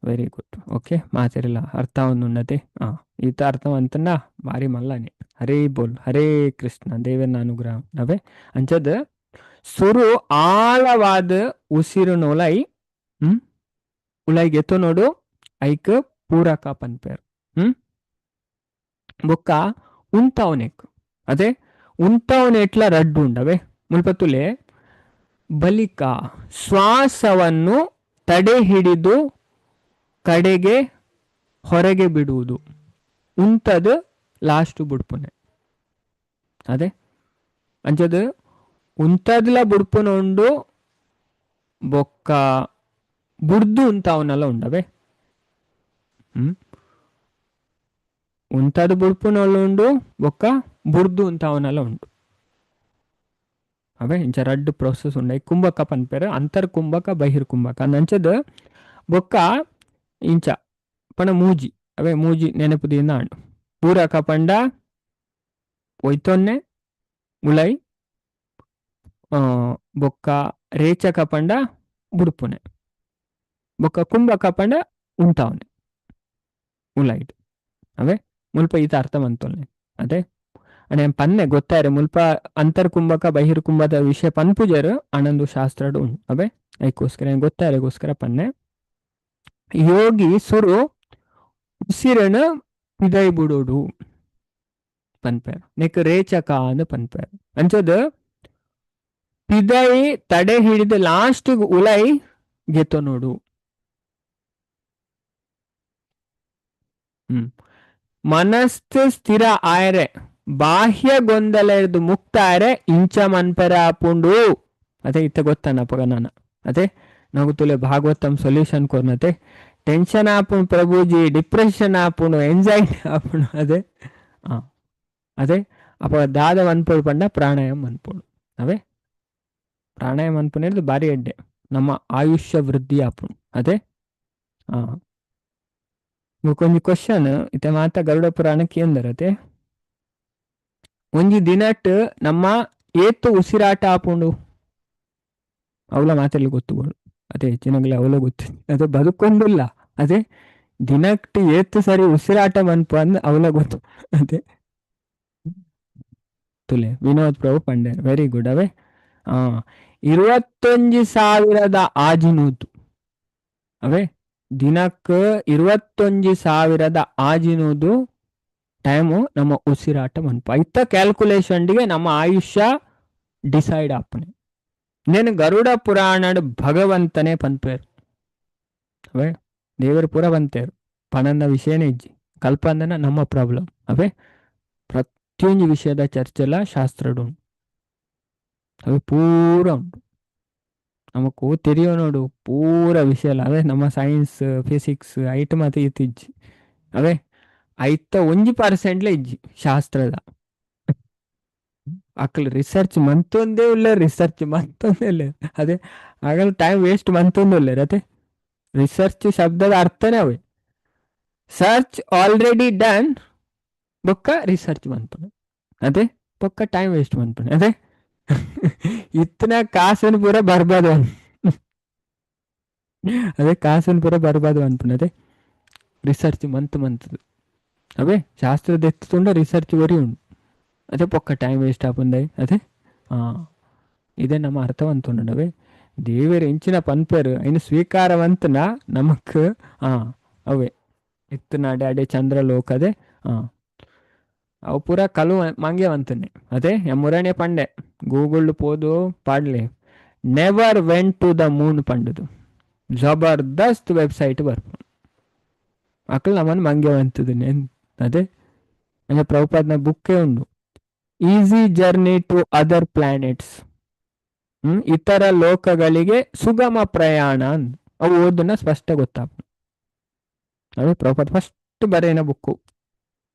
very good. Okay ಮಾತಿರಲ್ಲ ಅರ್ಥ ಉನ್ನತೆ. ಆ ಈತ ಅರ್ಥವಂತನ ಭಾರಿ ಮಲ್ಲನೆ. ಹರೇ ಬೋಲ್ ಹರೇ ಕೃಷ್ಣ ದೇವನ ಅನುಗ್ರಹ. ಅವೇ ಅಂಚದ ಸುರು ಆಳವಾದ ಉಸಿರು ನೋಲೈ ಉಲೈಗೆತ್ತು ನೋಡು ಐಕ್ ಪೂರಕ ಪನ್ಪೇರು. ಬೊಕ್ಕ ಉಂತಾವನೆಕ್ ಅದೇ ಉಂತಾವನೆಟ್ಲ ರಡ್ಡು ಉಂಡವೆ ಮುಲ್ಪತ್ತುಲೆ ಬಲಿಕ ಶ್ವಾಸವನ್ನು ತಡೆ ಹಿಡಿದು ಕಡೆಗೆ ಹೊರಗೆ ಬಿಡುವುದು, ಉಂತದು ಲಾಸ್ಟ್ ಬುಡ್ಪುನೆ. ಅದೇ ಅಂಚದು ಉಂತದ್ಲ ಬುಡ್ಪುನ ಉಂಡು ಬೊಕ್ಕ ಬುಡ್ದು ಉಂತಾವನಲ್ಲ ಉಂಡವೆ. ಉಂತದು ಬುಡ್ಪುನಲ್ಲ ಉಂಡು ಬೊಕ್ಕ ಬುಡ್ದು ಉಂತಾವನಲ್ಲ ಉಂಡು. ಅವೇ ಇಂಚ ರಡ್ಡು ಪ್ರೋಸೆಸ್ ಉಂಡು. ಕುಂಭಕ ಪನ್ಪೇರು ಅಂತರ್ ಕುಂಭಕ ಬಹಿರ್ ಕುಂಭಕ ಅಂಚದ ಬೊಕ್ಕ ಇಂಚ ಪಣ ಮೂಜಿ. ಅವೇ ಮೂಜಿ ನೆನಪುದೀನ ಆಂಡು. ಪೂರಕ ಪಂಡ ಒಯ್ತೊನ್ನೆ ಉಲೈ, ಬೊಕ್ಕ ರೇಚಕ ಪಂಡ ಬುಡ್ಪುನೆ, ಬೊಕ್ಕ ಕುಂಭಕ ಪಂಡ ಉಂತಾವನೆ ಉಲೈಡ್. ಅವೇ ಮುಲ್ಪ ಈತ ಅರ್ಥ ಮಂತೊಲ್ನೆ. ಅದೇ ಅಣೆ ಪನ್ನೆ ಗೊತ್ತಾರೆ ಮುಲ್ಪ ಅಂತರ್ ಕುಂಭಕ ಬಹಿರ್ ಕುಂಭದ ವಿಷಯ ಪನ್ಪುಜರು ಆನಂದು ಶಾಸ್ತ್ರಡು ಉಂಡು. ಅವೇ ಐಕೋಸ್ಕರ ಗೊತ್ತಾರೆಗೋಸ್ಕರ ಪನ್ನೆ. ಯೋಗಿ ಸುರು ಉಸಿರನ ಪಿದೈ ಬುಡೋಡು ಪನ್ಪೇರು, ನೆಕ್ ರೇಚಕ ಅಂದ್ ಪನ್ಪೇರು. ಅಂಚದ ಪಿದೈ ತಡೆ ಹಿಡಿದು ಲಾಸ್ಟ್ ಉಲೈ ಗೆತ್ತೊ ನೋಡು. ಮನಸ್ಸು ಸ್ಥಿರ ಆಯರೆ ಬಾಹ್ಯ ಗೊಂದಲ ಇರ್ದು ಮುಕ್ತ ಆಯರೆ ಇಂಚ ಮನ್ಪೆರ ಆಪುಂಡು. ಅದೇ ಇತ್ತ ಗೊತ್ತಾನಪ್ಪಗ ನಾನು ಅದೇ ನಾವು ತುಲೆ ಭಾಗವತಂ ಸೊಲ್ಯೂಷನ್ ಕೊರ್ನತೆ. ಟೆನ್ಷನ್ ಆಪುಂಡು ಪ್ರಭುಜಿ, ಡಿಪ್ರೆಷನ್ ಆಪುಂಡು, ಎಂಜೈಟಿ ಆಪುಂಡು. ಅದೇ ಅದೇ ಅಪ್ಪ ದಾದ ಮನ್ಪೊಡು ಪಂಡ ಪ್ರಾಣಾಯಾಮ ಮನ್ಪೊಡು. ಅವೇ ಪ್ರಾಣಾಯಾಮ ಅನ್ಪುನೇದು ಭಾರಿ ಎಡ್ಡೆ ನಮ್ಮ ಆಯುಷ್ಯ ವೃದ್ಧಿ ಆಪುಂಡು. ಅದೇ ಒಂಜಿ ಕ್ವಶನ್ ಇತ್ತೆ ಮಾತ ಗರುಡ ಪುರಾಣ ಕೇಂದ್ರತೆ. ಒಂಜಿ ದಿನಟ್ ನಮ್ಮ ಏತು ಉಸಿರಾಟ ಆಪುಂಡು ಅವಳ ಮಾತೆಲ್ಲ ಗೊತ್ತುಗಳು. ಅದೇ ಹೆಚ್ಚಿನಗ್ಲೆ ಅವಳ ಗೊತ್ತು ಅದೇ ಬದುಕೊಂದಿಲ್ಲ. ಅದೇ ದಿನಕ್ಕೆ ಏತು ಸರಿ ಉಸಿರಾಟ ಮನ್ಪು ಅಂದ್ ಅವಳ ಗೊತ್ತು. ಅದೇ ತುಲೆ ವಿನೋದ್ ಪ್ರಭು ಪಂಡೇರ್ ವೆರಿ ಗುಡ್ ಅವೇ. ಆ 21,000 ಅವೇ ದಿನಕ್ಕೆ 21,600 ಟೈಮು ನಮ್ಮ ಉಸಿರಾಟ ಮನ್ಪ ಇತ್ತ ಕ್ಯಾಲ್ಕುಲೇಷನ್ಗೆ ನಮ್ಮ ಆಯುಷ್ಯ ಡಿಸೈಡ್ ಆಪನೆ. ನೇನು ಗರುಡ ಪುರಾಣ ಭಗವಂತನೇ ಪನ್ಪೇರು ಅವೇ ದೇವರು ಪೂರ ಬಂತೇರು ಪಣನ ವಿಷಯನೇ ಇಜ್ಜಿ ಕಲ್ಪಂದನ ನಮ್ಮ ಪ್ರಾಬ್ಲಮ್ ಅವೇ. ಪ್ರತಿಯೊಂದು ವಿಷಯದ ಚರ್ಚೆಲ್ಲ ಶಾಸ್ತ್ರಡು ಉಂಟು ಅವೇ ಪೂರ ಉಂಟು ನಮಕು ತೆರಿಯೋ ನೋಡು ಪೂರ ವಿಷಯ ಅಲ್ಲ ಅವೇ. ನಮ್ಮ science physics ಐಟ್ ಮಾತ ಇತ್ತಿಜ್ಜಿ ಅವೇ. ಐತ 1% ಇಜ್ಜಿ ಶಾಸ್ತ್ರದ ಅಕ್ಲು ರಿಸರ್ಚ್ ಮಂತೊಂದೇ ಉಲ್ಲ, ರಿಸರ್ಚ್ ಮಂತೊಂದೇ ಇಲ್ಲ ಅದೇ ಆಗಲ್ಲ ಟೈಮ್ ವೇಸ್ಟ್ ಮಂತೊಂದು ಉಲ್ಲೇರ್ ಅದೇ. ರಿಸರ್ಚ್ ಶಬ್ದದ ಅರ್ಥನೇ ಅವೇ search already done ಬೊಕ್ಕ ರಿಸರ್ಚ್ ಮನ್ಪುನೆ ಅದೇ ಪೊಕ್ಕ ಟೈಮ್ ವೇಸ್ಟ್ ಮನ್ಪುನೆ ಅದೇ. ಇತ್ತನ ಕಾಸನ್ನು ಪೂರ ಬರ್ಬಾದ್ ಅದೇ ಕಾಸನ್ನು ಪೂರ ಬರ್ಬಾದ್ ಅನ್ಪುನೆ ಅದೇ ರಿಸರ್ಚ್ ಮಂತ್ ಮಂತದು ಅವೇ. ಶಾಸ್ತ್ರದ ಎತ್ತುಂಡ ರಿಸರ್ಚ್ ವರಿ ಉಂಡು ಅದೇ ಪೊಕ್ಕ ಟೈಮ್ ವೇಸ್ಟ್ ಆಪುಂದೈ ಅದೇ. ಇದೇ ನಮ್ಮ ಅರ್ಥವಂತುಂಡವೇ ದೇವರ ಎಂಚಿನ ಪನ್ಪೇರು ಐನು ಸ್ವೀಕಾರವಂತನ ನಮಕ್ ಅವೇ ಇತ್ತು ನಾಡೆ ಚಂದ್ರಲೋಕದೆ ಅವು ಪೂರ ಕಲು ಮಂಗ್ಯವಂತನೆ ಅದೇ. ಮುರಣೆ ಪಂಡೆ ಗೂಗುಲ್ ಪೋದು ಪಾಡ್ಲೆ never went to the moon ಪಂಡುದು ಜಬರ್ದಸ್ತ್ website ಬರ್ಪು ಅಕ್ಲು ನಮ್ಮನ್ನು ಮಂಗ್ಯವಂತದನೆ ಅದೇ. ಅಂದ್ರೆ ಪ್ರಭುಪಾದ್ನ ಬುಕ್ಕೇ ಉಂಡು easy journey to other planets, ಇತರ ಲೋಕಗಳಿಗೆ ಸುಗಮ ಪ್ರಯಾಣ ಅವು ಓದನ್ನ ಸ್ಪಷ್ಟ ಗೊತ್ತಾಪ. ಅದೇ ಪ್ರಭುಪಾದ್ ಫಸ್ಟ್ ಬರೇನ book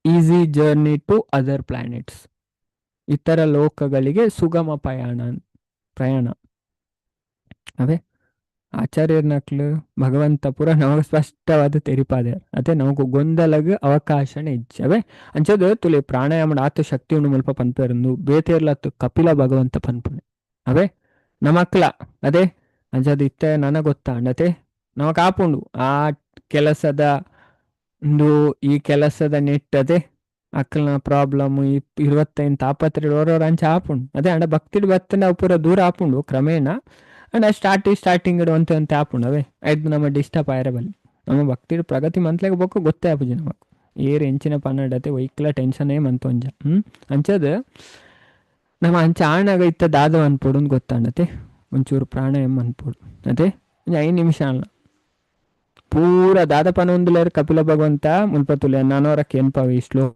easy journey to other planets, ಇತರ ಲೋಕಗಳಿಗೆ ಸುಗಮ ಪ್ರಯಾಣ ಪ್ರಯಾಣ ಅವೇ. ಆಚಾರ್ಯರ್ನಕ್ಲು ಭಗವಂತ ಪೂರ ನಮಗೆ ಸ್ಪಷ್ಟವಾದ ತೆರಿಪಾದೆ ಅದೇ ನಮಗ್ ಗೊಂದಲಗ್ ಅವಕಾಶನೇ ಇಜ್ಜಿ ಅವೇ. ಅಂಚದ ತುಲೆ ಪ್ರಾಣಾಯಾಮ ಆತ ಶಕ್ತಿ ಉಂಡು ಮುಲ್ಪ ಪನ್ಪೇರಂದು ಬೇತೇರ್ಲತ್ತು ಕಪಿಲ ಭಗವಂತ ಪನ್ಪುನೆ ಅವೇ ನಮಕ್ಲ ಅದೇ. ಅಂಚದ ಇತ್ತೆ ನನ ಗೊತ್ತಾಂಡತೆ ನಮಕ್ ಆಪುಂಡು ಆ ಕೆಲಸದ ಒಂದು ಈ ಕೆಲಸದ ನೆಟ್ಟದೆ ಅಕ್ಕಲ್ನ ಪ್ರಾಬ್ಲಮ್ ಈ 25 ತಾಪತ್ರೆ ಓರೋರ್ ಅಂಚ ಆಪುಂಡು ಅದೇ. ಅಂಡ ಭಕ್ತಿಡ್ ಬತ್ತನ ಅವು ಪೂರ ದೂರ ಆಪುಂಡು ಕ್ರಮೇಣ. ಅಂಡ ಸ್ಟಾರ್ಟಿಂಗ್ ಒಂತೆ ಒಂತೆ ಆಪುಂಡು ಅವೇ. ಐದು ನಮ್ಮ ಡಿಸ್ಟರ್ಬ್ ಆಯರ ಬಲ್ಲಿ ನಮ್ಮ ಭಕ್ತಿಡ್ ಪ್ರಗತಿ ಮಂತ್ಲೆಗ್ ಬೊಕ್ಕ ಗೊತ್ತೇ ಆಪುಜಿ ನಮಕ್ ಏರ್ ಎಂಚಿನ ಪನ್ನಡತೆ ಒಯ್ಕ್ಲ ಟೆನ್ಷನ್ ಏ ಮಂತೊಂಜ ಅಂಚದ ನಮ್ಮ ಅಂಚ ಆಣಾಗ ಇತ್ತ ದಾದ ಅನ್ಪೋಡು ಗೊತ್ತಾಂಡತೆ ಒಂಚೂರು ಪ್ರಾಣಾಯಾಮ ಅನ್ಪೋಡು ಅದೇ. ಒಂಜಿ 5 ನಿಮಿಷ ಅಲ್ಲ ಪೂರ ದಾದ ಪನೊಂದುಲೇರ್ ಕಪಿಲ ಭಗವಂತ ಮುಲ್ಪ ತುಲೆ ನಾನೋರಕ್ಕೆ ಏನ್ಪಾವೆ ಈ ಶ್ಲೋಕ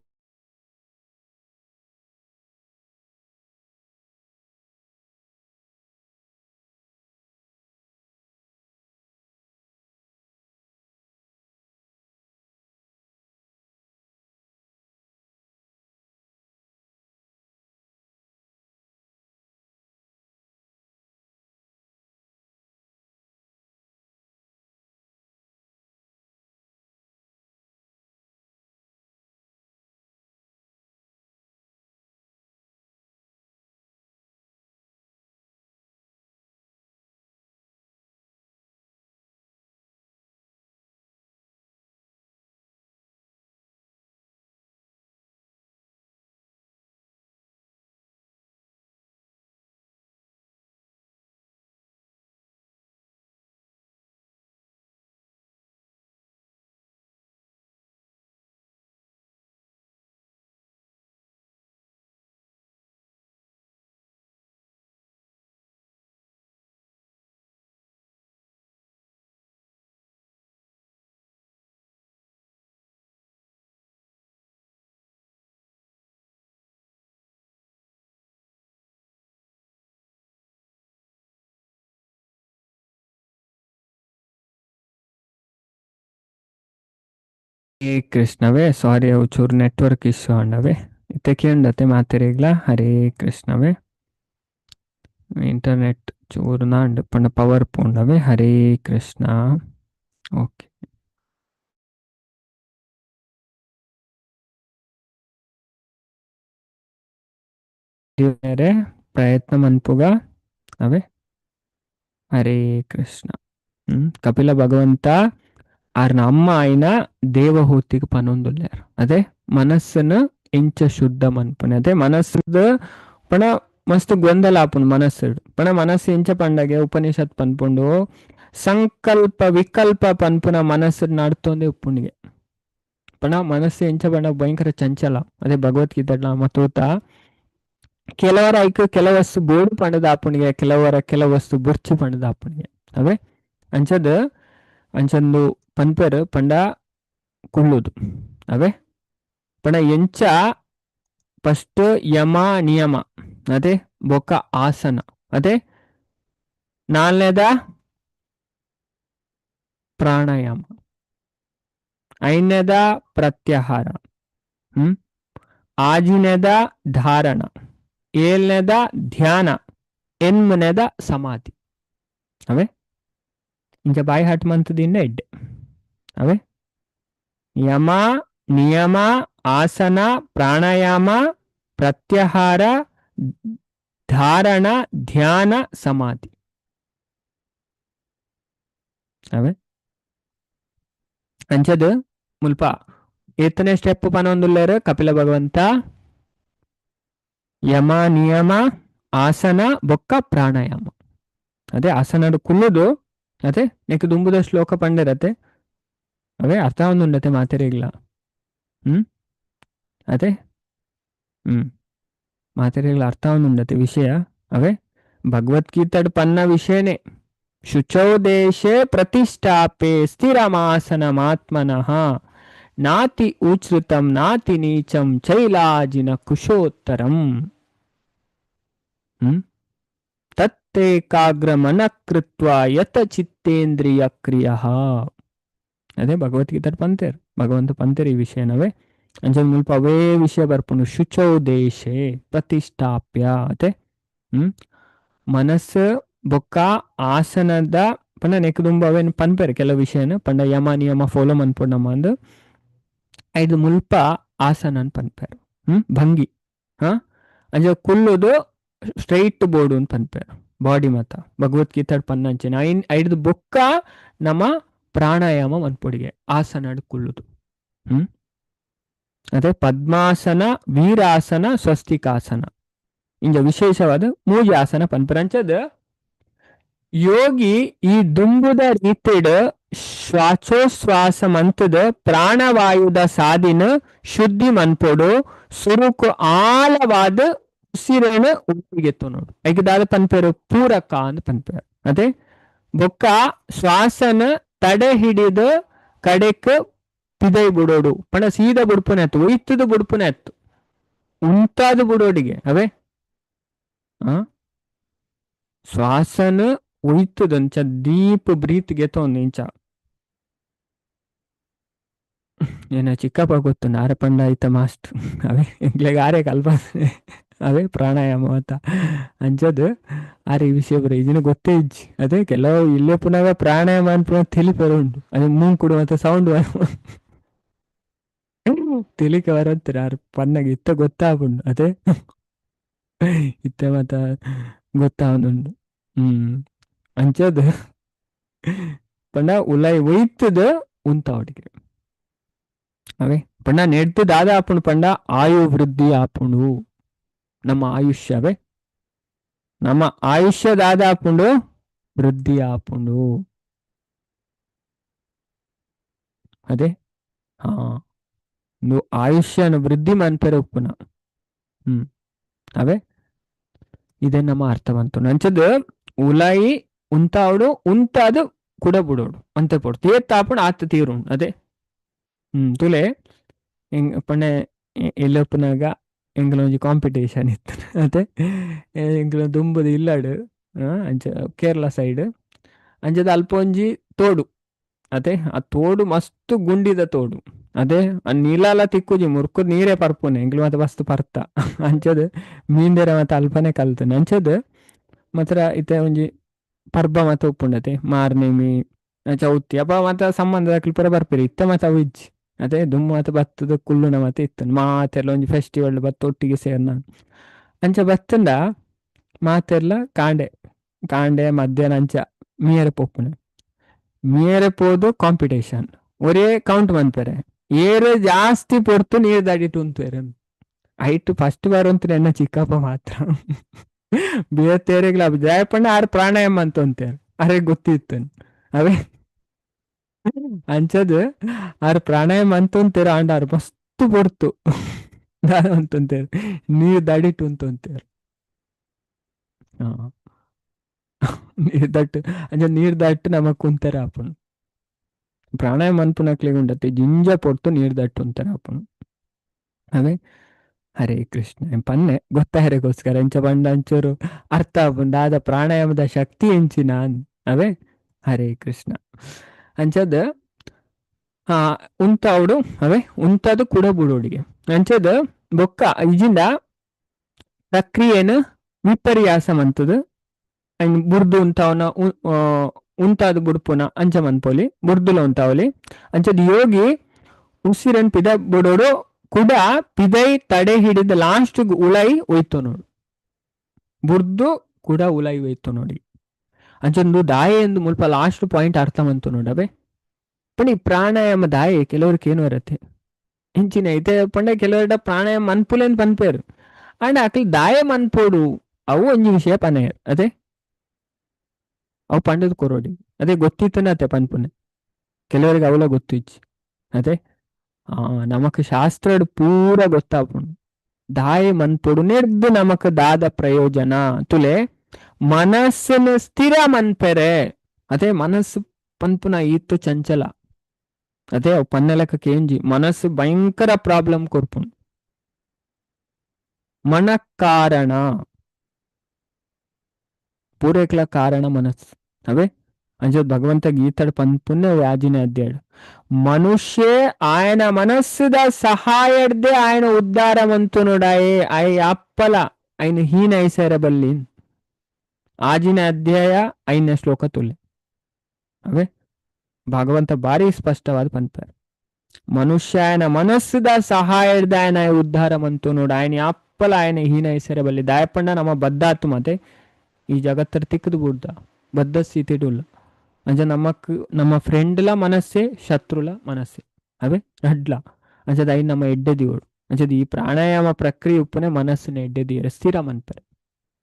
ಹರೇ ಕೃಷ್ಣವೇ. ಸಾರಿ ಅವು ಚೂರು ನೆಟ್ವರ್ಕ್ ಇಶ್ಯೂ ಅಂಡವೆ ಇತ್ತೆ ಕೇಂಡತೆ ಮಾತೆರೆಗ್ಲ ಹರೇ ಕೃಷ್ಣವೇ. ಇಂಟರ್ನೆಟ್ ಚೂರು ನಾಂಡ್ ಪಂಡ ಪವರ್ ಪೋಂಡವೆ. ಹರೇ ಕೃಷ್ಣ. ಓಕೆ ಪ್ರಯತ್ನ ಮನ್ಪುಗ ಅವೇ. ಹರೇ ಕೃಷ್ಣ. ಕಪಿಲ ಭಗವಂತ ಆರ್ನ ಅಮ್ಮ ಆಯ್ನ ದೇವಹೂತಿಗೆ ಪನೊಂದುಲ್ಲೇರ್ ಅದೇ ಮನಸ್ಸನ್ನು ಇಂಚ ಶುದ್ಧ ಮನ್ಪುನೆ ಅದೇ ಮನಸ್ಸದ ಪಣ ಮಸ್ತ್ ಗೊಂದಲ ಆಪುಂಡು ಮನಸ್ಸು. ಪಣ ಮನಸ್ಸು ಎಂಚ ಪಂಡಗೆ ಉಪನಿಷತ್ ಪನ್ಪುಂಡು ಸಂಕಲ್ಪ ವಿಕಲ್ಪ ಪನ್ಪುನ ಮನಸ್ಸು ನಡ್ತೊಂದೇ ಉಪ್ಪುಂಡಿಗೆ. ಪಣ ಮನಸ್ಸು ಎಂಚ ಪಂಡ ಭಯಂಕರ ಚಂಚಲ. ಅದೇ ಭಗವದ್ಗೀತೆ ಮತೂತ ಕೆಲವರ ಐಕ್ ಕೆಲ ವಸ್ತು ಬೋಡು ಪಂಡದ ಆಪುಣಿಗೆ, ಕೆಲವರ ಕೆಲ ವಸ್ತು ಬುರ್ಚು ಪಂಡದ ಆಪುಣಿಗೆ. ಅವೇ ಅಂಚದ ಅಂಚಂದು ಪನ್ಪೆರ್ ಪಂಡ ಕುಳ್ಳುದು. ಅವೇ ಪಂಡ ಎಂಚ ಫಸ್ಟ್ ಯಮ ನಿಯಮ, ಅದೇ ಬೊಕ್ಕ ಆಸನ, ಅದೇ ನಾಲ್ನೇದ ಪ್ರಾಣಾಯಾಮ, ಐದನೇದ ಪ್ರತ್ಯಾಹಾರ, ಆಜಿನೇದ ಧಾರಣ, ಏಳನೇದ ಧ್ಯಾನ, ಎನ್ಮನೇದ ಸಮಾಧಿ. ಅವೇ ಇಂಚ ಬಾಯಿ ಹಾಟ್ ಮಂತದಿಂದ ಎಡ್ಡೆ. ಅವೇ ಯಮ ನಿಯಮ ಆಸನ ಪ್ರಾಣಾಯಾಮ ಪ್ರತ್ಯಾಹಾರ ಧಾರಣ ಧ್ಯಾನ ಸಮಾಧಿ. ಅವೇ ಅಂಚದ ಮುಲ್ಪ ಏತನೇ ಸ್ಟೆಪ್ ಪನೊಂದುಲ್ಲೇರು ಕಪಿಲ ಭಗವಂತ ಯಮ ನಿಯಮ ಆಸನ ಬೊಕ್ಕ ಪ್ರಾಣಾಯಾಮ. ಅದೇ ಆಸನ ಕುಲ್ಲುದು ಅದೇ ನೆಕ್ ದುಂಬುದ ಶ್ಲೋಕ ಪಂಡಿರತ್ತೆ. ಅವೇ ಅರ್ಥ ಒಂದುಂಡತೆ ಮಾತೆರಿಗ್ಲ. ಅದೇ ಮಾತೆರಿಗ್ಲ ಅರ್ಥ ಒಂದುಂಡತೆ ವಿಷಯ. ಅವೇ ಭಗವದ್ಗೀತೆಡ್ ಪನ್ನ ವಿಷಯನೇ. ಶುಚೌ ದೇಶೇ ಪ್ರತಿಷ್ಠಾಪೆ ಸ್ಥಿರಮಾಸನಮಾತ್ಮನಃ ನಾತಿ ಉಚ್ರುತಂ ನಾತಿ ನೀಚಂ ಚೈಲಾಜಿನ ಕುಶೋತ್ತರಂ ತತ್ತೇಕಾಗ್ರ ಮನಃಕೃತ್ವ ಯತ ಚಿತ್ತೇಂದ್ರಿಯ ಕ್ರಿಯಃ. ಅದೇ ಭಗವದ್ಗೀತೆ ಪಂತೇರ್ ಭಗವಂತ ಪಂತೇರ್ ಈ ವಿಷಯನವೇ. ಅಂಚ ಮುಲ್ಪ ಅವೇ ವಿಷಯ ಬರ್ಪುಂಡು. ಶುಚೌ ದೇಶೇ ಪ್ರತಿಷ್ಠಾಪ್ಯ ಅದೇ ಮನಸ್ಸು ಬೊಕ್ಕ ಆಸನದ ಪಂಡ ನೆಕ್ ದುಂಬು ಅವೇನು ಪನ್ಪೇರು ಕೆಲವು ವಿಷಯನ ಪಂಡ ಯಮ ನಿಯಮ ಫಾಲೋ ಮನ್ಪೊಡು ನಮ್ಮ ಅಂದ್ ಐದು ಮುಲ್ಪ ಆಸನ ಪನ್ಪೇರು. ಭಂಗಿ ಅಂಚ ಕುಲ್ಲುದು ಸ್ಟ್ರೈಟ್ ಬೋರ್ಡು ಅಂತ ಪನ್ಪೇರು ಬಾಡಿ ಮತ ಭಗವದ್ಗೀತೆ ಪನ್ನಂಚಿನ ಐನ್ ಐದು ಬೊಕ್ಕ ನಮ್ಮ ಪ್ರಾಣಾಯಾಮ ಮನ್ಪೊಡಿಗೆ ಆಸನ ಕುಲ್ಲುದು. ಅದೇ ಪದ್ಮಾಸನ ವೀರಾಸನ ಸ್ವಸ್ತಿಕಾಸನ ಇಂಜ ವಿಶೇಷವಾದ ಮೂಜಿ ಆಸನ ಪನ್ಪೇರು. ಅಂಚದ ಯೋಗಿ ಈ ದುಂಬುದ ರೀತಿಡ್ ಶ್ವಾಸೋಶ್ವಾಸ ಮಂತದ ಪ್ರಾಣವಾಯುದ ಸಾದಿನ ಶುದ್ಧಿ ಮನ್ಪೊಡು ಸುರುಕು ಆಳವಾದ ಉಸಿರೇನ ಉಪ್ಪಿಗೆತ್ತು ನೋಡು. ಐಕದಾದ ಪನ್ಪೇರು ಪೂರಕ ಅಂತ ಪನ್ಪೇರು. ಅದೇ ಬೊಕ್ಕ ಶ್ವಾಸನ ತಡೆ ಹಿಡಿದ ಕಡೆಕ್ ಪಿದೈ ಬಿಡೋಡು ಪಂಡ ಸೀದಾ ಬುಡ್ಪುನ ಎತ್ತು ಒಯ್ತದ ಬುಡ್ಪುನ ಎತ್ತು ಉಂತಾದ ಬಿಡೋಡಿಗೆ. ಅವೇ ಶ್ವಾಸನ ಒಯ್ತದ ಅಂಚ ಡೀಪ್ ಬ್ರೀತ್ ಗೆತ್ತೊಂದು ಇಂಚ ಏನ ಚಿಕ್ಕಪ್ಪ ಗೊತ್ತು ನಾರ ಪಂಡ ಆಯ್ತ ಮಾಸ್ಟರ್. ಅವೇ ಎಂಕ್ಲೆಗ್ ಆರೆ ಕಲ್ಪ ಅವೇ ಪ್ರಾಣಾಯಾಮ ಅಂತ ಅಂಚದು ಆರೆ ಈ ವಿಷಯ ಬರ ಇದನ್ನ ಗೊತ್ತೇ ಇಜ್ಜಿ. ಅದೇ ಕೆಲವು ಇಲ್ಲೇ ಪುನಃ ಪ್ರಾಣಾಯಾಮ ಅನ್ಪುನ ತಿಳಿಪರ ಉಂಟು. ಅದೇ ಮೂಂಕುಡು ಮತ್ತೆ ಸೌಂಡ್ ತಿಳಿಕ ಬರತ್ತೀರ ಆರ್ ಪನ್ನಾಗ ಇತ್ತ ಗೊತ್ತಾಗುಂಡು. ಅದೇ ಇತ್ತ ಮತ್ತ ಗೊತ್ತಾಗುಂಡು. ಅಂಚದು ಪಂಡ ಉಲೈ ಒಯ್ತದ ಉಂತಾವಡಿಗೆ. ಅವೇ ಪಂಡ ನೆಡ್ತು ದಾದ ಆಪುಂಡು ಪಂಡ ಆಯು ವೃದ್ಧಿ ಆಪುಂಡು ನಮ್ಮ ಆಯುಷ್ಯವೇ. ನಮ್ಮ ಆಯುಷ್ಯ ದಾದ ಆಪುಂಡು ವೃದ್ಧಿ ಆಪುಂಡು. ಅದೇ ಹಾ ನು ಆಯುಷ್ಯನ ವೃದ್ಧಿ ಮನ್ಪೆರೆ ಉಪ್ಪುನ. ಅವೇ ಇದೇ ನಮ್ಮ ಅರ್ಥವಂತು. ನಂಚದ ಉಲಾಯಿ ಉಂತಾವಡು ಉಂತಾದು ಕುಡ ಬುಡೋಡು ಅಂತೆ ಪೊಡ್ತು ಏತ್ ಆಪುಂಡು ಆತ ತೀರುಂಡು. ಅದೇ ತುಲೆ ಎಂಗ್ ಪಂಡೆ ಎಲ್ಲಪ್ಪನಾಗ ಎಂಗ್ಲ ಒಂಜಿ ಕಾಂಪಿಟೇಷನ್ ಇತ್ತು. ಅದೇ ಎಂಗ್ಲ ದುಂಬುದ ಇಲ್ಲಡು ಅಂಚ ಕೇರಳ ಸೈಡ್ ಅಂಚದ ಅಲ್ಪ ಒಂಜಿ ತೋಡು. ಅದೇ ಆ ತೋಡು ಮಸ್ತ್ ಗುಂಡಿದ ತೋಡು. ಅದೇ ಆ ನೀಲಾಲ ತಿಕ್ಕುಜಿ ಮುರ್ಕುದ್ ನೀರೇ ಪರ್ಪುನೆ ಎಂಗ್ಲ ಮತ್ತೆ ಮಸ್ತ್ ಪರ್ತ ಅಂಚದ ಮೀಂದೆರ ಮತ್ತೆ ಅಲ್ಪನೆ ಕಲ್ತನೆ. ಅಂಚದ ಮಾತ್ರ ಇತ್ತೆ ಒಂಜಿ ಪರ್ಬ ಮತ್ತೆ ಉಪ್ಪುಂಡತೆ ಮಾರ್ನೆಮಿ ಚೌತಿ ಅಪ್ಪ ಮತ್ತೆ ಸಂಬಂಧದ ಪೂರ ಬರ್ಪಿರಿ ಇತ್ತ ಮತ್ತೆ ಅವು ಇಜ್ಜಿ. ಅದೇ ದುಮ್ಮು ಮಾತ ಬತ್ತದ ಕುಲ್ಲುನ ಮತ್ತೆ ಇತ್ತು ಮಾತೆಲ್ಲ ಒಂಜಿ ಫೆಸ್ಟಿವಲ್ ಬತ್ತ ಒಟ್ಟಿಗೆ ಸೇರ್ನ ಅಂಚ ಬತ್ತಂಡ ಮಾತೆಲ್ಲ ಕಾಂಡೆ ಕಾಂಡೆ ಮಧ್ಯಾಹ್ನ ಅಂಚ ಮೀಯರೆ ಪೋಪುನೆ ಮೀಯರೆ ಪೋದು ಕಾಂಪಿಟೇಷನ್ ಒರೇ ಕೌಂಟ್ ಮನ್ಪೆರೆ ಏರು ಜಾಸ್ತಿ ಪೊರ್ತು ನೀರು ದಾಡಿಟ್ಟು ಉಂತುವೆರ್. ಐಟ್ ಫಸ್ಟ್ ಬಾರ ಎನ್ನ ಚಿಕ್ಕಪ್ಪ ಮಾತ್ರ ಬೇತೇರೆಗ್ಲ ಜಯಪಣ್ಣ ಆರು ಪ್ರಾಣಾಯಾಮ ಅಂತ ಅಂತಾರೆ ಅರೆ ಗೊತ್ತಿತ್ತು ಅವೇ ಅಂಚದು ಆರು ಪ್ರಾಣಾಯಾಮ ಅಂತಂತೇರು ಆಂಡ ಆರು ಮಸ್ತ್ ಪೊರ್ತು ಅಂತಂತೇರು ನೀರು ದಡಿಟು ಅಂತಂತೇರು. ಹಾ ನೀರ್ that ಅಂಚ ನೀರ್ that ನಮಕ್ ಕುಂತಾರೆ ಆಪುಂಡು. ಪ್ರಾಣಾಯಾಮ ಅನ್ಪುನಕ್ಲೆಗ್ ಉಂಡತೆ ಜಿಂಜ ಪೊರ್ತು ನೀರ್ ದಟ್ಟು ಅಂತಾರೆ ಆಪುಂಡು. ಅವೇ ಹರೇ ಕೃಷ್ಣ ಪನ್ನೆ ಗೊತ್ತಾಯರೆಗೋಸ್ಕರ ಎಂಚ ಪಂಡ ಅಂಚೂರು ಅರ್ಥ ಆಪುಂಡು ದಾದ ಪ್ರಾಣಾಯಾಮದ ಶಕ್ತಿ ಎಂಚಿನ ಅವೇ ಹರೇ ಕೃಷ್ಣ ಅಂಚದ ಉಂತಾವಡು ಅವೇ ಉಂತದು ಕೂಡ ಬುಡೋಡಿಗೆ ಅಂಚದ ಬೊಕ್ಕ ಇಜಿಂದ ಪ್ರಕ್ರಿಯೆನ ವಿಪರ್ಯಾಸ ಮಂತದು ಅಂಡ್ ಬುರ್ದು ಉಂತಾವನ ಉಂತಾದ ಬುಡ್ಪುನ ಅಂಚ ಮನ್ಪೊಲಿ ಬುರ್ದುಲ ಉಂತಾವಲಿ ಅಂಚದ ಯೋಗಿ ಉಸಿರನ್ ಪಿದ ಬುಡೋಡು ಕುಡ ಪಿದೈ ತಡೆ ಹಿಡಿದ ಲಾಸ್ಟ್ ಉಳೈ ಒಯ್ತು ನೋಡು ಬುರ್ದು ಕೂಡ ಉಳೈ ಒಯ್ತು ನೋಡಿ ಅಂಚೊಂದು ದಾಯ ಎಂದು ಮುಲ್ಪ ಲಾಸ್ಟ್ ಪಾಯಿಂಟ್ ಅರ್ಥ ಮಂತು ನೋಡಬೆ. ಪಂಡ ಈ ಪ್ರಾಣಾಯಾಮ ದಾಯೆ ಕೆಲವ್ರಿಗೆ ಏನು ಇರತ್ತೆ ಎಂಚಿನ ಐತೆ ಪಂಡ ಕೆಲವರ ಪ್ರಾಣಾಯಾಮ ಮನ್ಪುಲೇನ್ ಪನ್ಪೇರು ಅಂಡ್ ಅಕ್ಲಿ ದಾಯ ಮನ್ಪೋಡು ಅವು ಒಂಜಿ ವಿಷಯ ಪನೆಯರ್ ಅದೇ ಅವು ಪಂಡದ ಕೊರೋಡಿ ಅದೇ ಗೊತ್ತಿತ್ತನ ಅತ್ತೆ ಪನ್ಪುನೆ ಕೆಲವರಿಗೆ ಅವಲ ಗೊತ್ತಿಚ್ಚಿ ಅದೇ ನಮಕ್ ಶಾಸ್ತ್ರಡ್ ಪೂರ ಗೊತ್ತಾಪುಂಡು ದಾಯ ಮನ್ಪೊಡು ನೆರ್ದು ನಮಕ್ ದಾದ ಪ್ರಯೋಜನ ತುಲೆ ಮನಸ್ಸನ್ನು ಸ್ಥಿರ ಮನ್ಪೆರೆ ಅದೇ ಮನಸ್ಸು ಪನ್ಪುನ ಈತ್ತು ಚಂಚಲ ಅದೇ ಅವು ಪನ್ನೆಲಕ ಕೇಂಜಿ ಮನಸ್ಸು ಭಯಂಕರ ಪ್ರಾಬ್ಲಮ್ ಕೊರ್ಪುಂಡು. ಮನಕ್ಕಾರಣ ಪೂರೈಕ್ಲ ಕಾರಣ ಮನಸ್ಸು ಅವೇ ಅಂಚ ಭಗವಂತ ಗೀತಡ್ ಪನ್ಪುನ ವ್ಯಾಜಿನ ಅಧ್ಯಾಯ ಮನುಷ್ಯ ಆಯನ ಮನಸ್ಸುದ ಸಹಾಯಡ್ದೆ ಆಯನ ಉದ್ಧಾರ ಮಂತು ನೋಡಾಯೆ ಆಯ ಅಪ್ಪಲ ಐನ ಹೀನ ಐಸರ ಬಲ್ಲಿ ಆಜಿನ ಅಧ್ಯಾಯ ಐನ ಶ್ಲೋಕ ತುಲೆ ಅವೇ ಭಗವಂತ ಭಾರಿ ಸ್ಪಷ್ಟವಾದ ಪನ್ಪಾರ ಮನುಷ್ಯನ ಮನಸ್ಸುದ ಸಹಾಯದ ಆಯನ ಉದ್ಧಾರ ಮಂತು ನೋಡ ಆಯನ ಅಪ್ಪಲ ಆಯನ ಹೀನ ಐಸರ ಬಲ್ಲಿ ದಾಯಪಂಡ ನಮ್ಮ ಬದ್ದಾತು ಮತ್ತೆ ಈ ಜಗತ್ತರ ತಿಕ್ಕದು ಬುಡ್ದ ಬದ್ಧ ಸ್ಥಿತಿಡುಲ್ಲ ಅಂಚ ನಮಕ್ ನಮ್ಮ ಫ್ರೆಂಡ್ಲ ಮನಸ್ಸೇ ಶತ್ರುಲ ಮನಸ್ಸೇ ಅವೇ ರಡ್ಲ ಅಂಚದ I ನಮ್ಮ ಎಡ್ಡೆದಿಯೋಡು ಅಂಚದ ಈ ಪ್ರಾಣಾಯಾಮ ಪ್ರಕ್ರಿಯೆ ಉಪ್ಪನೆ ಮನಸ್ಸನ್ನ ಎಡ್ಡೆದಿಯರೆ ಸ್ಥಿರ ಮನ್ಪೆರೆ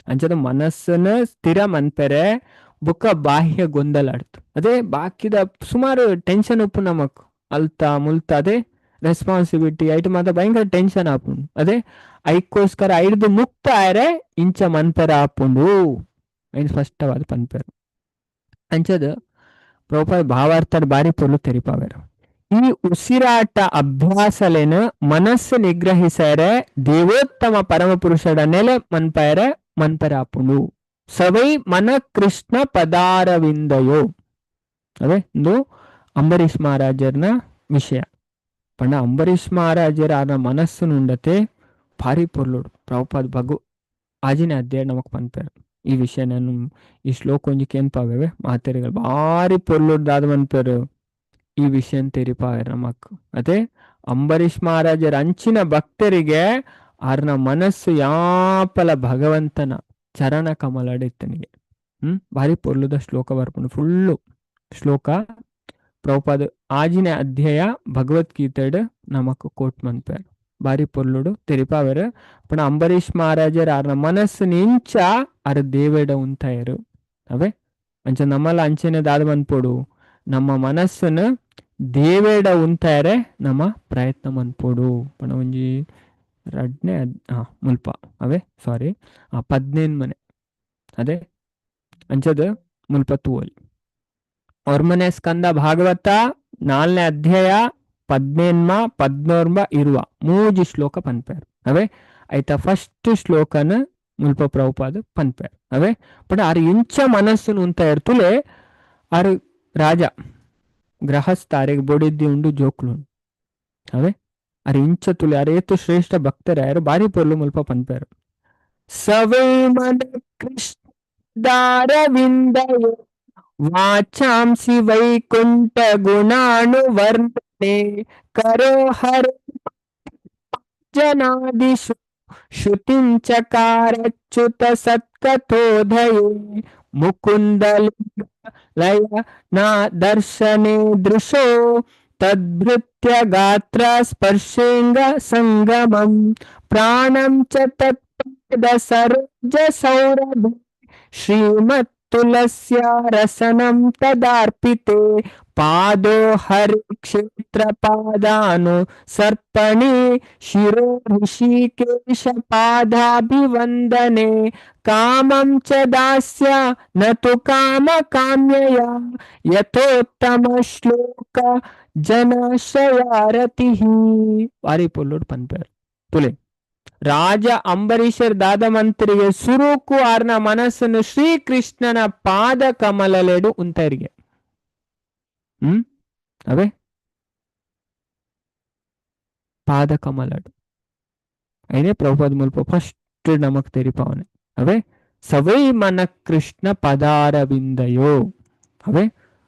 ಅಂಚದ ಮನಸ್ಸನ್ನ ಸ್ಥಿರ ಮನ್ಪೆರೆ ಬುಕ್ಕ ಬಾಹ್ಯ ಗೊಂದಲ ಆಡ್ತು ಅದೇ ಬಾಕಿದ ಸುಮಾರು ಟೆನ್ಷನ್ ಉಪ್ಪು ನಮಕ್ ಅಲ್ತಾ ಮುಲ್ತಾ ಅದೇ ರೆಸ್ಪಾನ್ಸಿಬಿಲಿಟಿ ಐಟ್ ಮಾತ್ರ ಭಯಂಕರ ಟೆನ್ಷನ್ ಆಪುಂಡು ಅದೇ ಐಕ್ಕೋಸ್ಕರ ಐಡ್ದು ಮುಕ್ತ ಆಯರೆ ಇಂಚ ಮನ್ಪೆರ ಆಪುಂಡು ಐನ್ ಸ್ಪಷ್ಟವಾದ ಪನ್ಪೆರು ಅಂಚದ ಪ್ರಭುಪಾದ ಭಾವಾರ್ಥದ ಬಾರಿ ಪೊರ್ಲು ತೆರಿಪಾವೆರು. ಈ ಉಸಿರಾಟ ಅಭ್ಯಾಸಲೇನು ಮನಸ್ಸು ನಿಗ್ರಹಿಸರೆ ದೇವೋತ್ತಮ ಪರಮಪುರುಷರ ನೆಲೆ ಮನ್ಪೆರೆ ಮನ್ಪೆರ ಆಪುಂಡು. ಸವೈ ಮನ ಕೃಷ್ಣ ಪದಾರವಿಂದಯೋ ಅದೇ ಇಂದು ಅಂಬರೀಷ್ ಮಹಾರಾಜರ್ನ ವಿಷಯ ಪಂಡ ಅಂಬರೀಷ್ ಮಹಾರಾಜರ ಆನ ಮನಸ್ಸು ನುಂಡತೆ ಭಾರಿ ಪೊರ್ಲುಡು ಪ್ರಭುಪಾದ ಭಗು ಆಜಿನ ಅಧ್ಯಾಯ ನಮಕ್ ಪನ್ಪೆರು. ಈ ವಿಷಯ ನಾನು ಈ ಶ್ಲೋಕ ಒಂಜಿ ಕೇನ್ಪಾವೆವೆ ಮಾತೆರೆಗಳು ಭಾರಿ ಪೊರ್ಲುಡ್ದಾದ ಮನ್ಪೆರು ಈ ವಿಷಯ ತೆರಿಪಾವೆರ್ ನಮಕ್. ಅದೇ ಅಂಬರೀಷ್ ಮಹಾರಾಜರ ಅಂಚಿನ ಭಕ್ತರಿಗೆ ಆರ್ನ ಮನಸ್ಸು ಯಾಪಲ ಭಗವಂತನ ಚರಣ ಕಮಲಡಿತ್ತನಿಗೆ ಭಾರಿ ಪೊರ್ಲುದ ಶ್ಲೋಕ ಬರ್ಪುಂಡು ಫುಲ್ಲು ಶ್ಲೋಕ ಪ್ರಭುಪಾದ ಆಜಿನ ಅಧ್ಯಾಯ ಭಗವದ್ಗೀತೆಡ್ ನಮಕ್ ಕೋಟ್ ಮನ್ಪೆರ್ ಭಾರಿ ಪೊರ್ಲುಡು ತೆರಿಪಾವೆರ್. ಪಣ ಅಂಬರೀಷ್ ಮಹಾರಾಜರ ಆರ್ನ ಮನಸ್ಸು ನಿಂಚ ಅರ ದೇವೇಡ ಉಂತಾಯರು ಅವೇ ಅಂಚ ನಮ್ಮಲ್ಲ ಅಂಚನೆ ದಾದ ಮನ್ಪೊಡು ನಮ್ಮ ಮನಸ್ಸನ್ನು ದೇವೇಡ ಉಂತಾಯರೆ ನಮ್ಮ ಪ್ರಯತ್ನ ಮನ್ಪೊಡು. ಪಣ ಒಂಜಿ ರಡ್ನೆ ಮುಲ್ಪ ಅವೇ ಸಾರಿ 15 ಮನೆ ಅದೇ ಅಂಚದ ಮುಲ್ಪ ತೂವಲಿ ಒರ್ಮನೆ ಸ್ಕಂದ ಭಾಗವತ 4ನೇ ಅಧ್ಯಾಯ 15 14 ಇರುವ ಮೂಜಿ ಶ್ಲೋಕ ಪನ್ಪೇರು ಅವೇ ಆಯ್ತಾ ಫಸ್ಟ್ ಶ್ಲೋಕನ ಮುಲ್ಪ ಪ್ರಭುಪಾದ ಪನ್ಪೇರು ಅವೇ ಬಟ್ ಆರು ಇಂಚ ಮನಸ್ಸುನು ಉಂತ ಇರ್ತುಲೆ ಆರು ರಾಜ ಗೃಹಸ್ಥ ಆರಿಗೆ ಬೊಡಿದ್ದಿ ಉಂಡು ಜೋಕ್ಲು ಅವೇ ಆರು ಇಂಚ ತುಲೆ ಆರು ಏತು ಶ್ರೇಷ್ಠ ಭಕ್ತರು ಯಾರು ಬಾರಿ ಪೊರ್ಲು ಮುಲ್ಪ ಪನ್ಪೇರು. ಸವೈ ಮನ ಕೃಷ್ಣ ದಾರವಿಂದಯೋ ವಾಚಾಂಸಿ ವೈಕುಂಠ ಗುಣಾನುವರ್ಣನೆ ಕರೋ ಹರ ಜನಾದಿಷು ಶ್ರುತಿಂ ಚಕಾರಚ್ಯುತ ಸತ್ಕಥೋದಯೇ ಮುಕುಂದ ಲಯ ನಾ ದರ್ಶನೆ ದೃಶೋ ತದ್ಭೃತ್ಯ ಗಾತ್ರ ಸ್ಪರ್ಶೇಂಗ ಸಂಗಮಂ ಪ್ರಾಣಂ ಚ ತತ್ಪದ ಸರೋಜ ಸೌರಭ ಶ್ರೀಮತ್ ತುಲಸ್ಯ ರಸನಂ ತದಾರ್ಪಿತೆ ಪಾದೋ ಹರಿ ಕ್ಷೇತ್ರ ಪಾದಾನು ಸರ್ಪಣಿ ಶಿರೋ ಋಷಿಕೇಶ ಪಾದಾಭಿವಂದನೆ ಕಾಮಂ ಚ ದಾಸ್ಯ ನ ತು ಕಾಮ ಕಾಮ್ಯಯ ಯಥೋತ್ತಮ ಶ್ಲೋಕ ಜನಾಶ್ರಯಾರತಿ. ವಾರಿ ಪೊಲ್ಲೋಡು ಪನ್ಪೇರ್ ತುಲೆ ರಾಜ ಅಂಬರೀಷರ್ ದಾದಮಂತ್ರಿಗೆ ಸುರುಕು ಆರ್ನ ಮನಸ್ಸನ್ನು ಶ್ರೀಕೃಷ್ಣನ ಪಾದ ಕಮಲಲೆಡು ಉಂತರಿಗೆ. ಅವೇ ಪಾದ ಕಮಲಡು అయినే ప్రభుపాద ముల్ప ఫస్ట్ నమక్ తెరిపావನೆ అవే ಸವೈ ಮನ ಕೃಷ್ಣ ಪದಾರವಿಂದಯೋ. ಅವೇ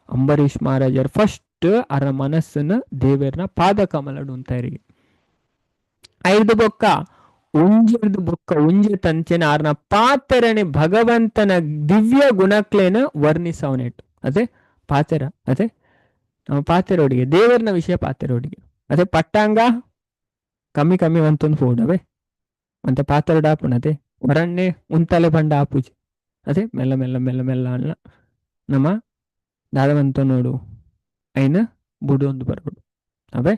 ಅಂಬರೀಷ್ ಮಹಾರಾಜರ್ ಫಸ್ಟ್ ಅರ ಮನಸ್ಸನ್ನು ದೇವರನ ಪಾದ ಕಮಲಡು ಉಂತರಿಗೆ. ಐದು ಬೊಕ್ಕ ಉಂಜಿರ್ದು ಬೊಕ್ಕ ಉಂಜಿ ತಂಚೆನ ಆರ್ನ ಪಾತೆರಣೆ ಭಗವಂತನ ದಿವ್ಯ ಗುಣಕ್ಲೇನ ವರ್ಣಿಸವನೆಟ್ಟು. ಅದೇ ಪಾತೆರ, ಅದೇ ನಮ್ಮ ಪಾತೆರೋಡಿಗೆ ದೇವರನ ವಿಷಯ ಪಾತೆರೋಡಿಗೆ. ಅದೇ ಪಟ್ಟಾಂಗ ಕಮ್ಮಿ ಕಮ್ಮಿ ಒಂತೊಂದು ಫೋಡವೆ ಅಂತ ಪಾತೆರಡ ಆಪುಣತೆ ಹೊರಣ್ಣೆ ಉಂತಲೆ ಬಂಡ ಆಪುಜಿ. ಅದೇ ಮೆಲ್ಲ ಮೆಲ್ಲ ಮೆಲ್ಲ ಮೆಲ್ಲ ಅಲ್ಲ ನಮ್ಮ ದಾದವಂತ ನೋಡು ಐನ ಬುಡೊಂದು ಬರೋಡು. ಅವೇ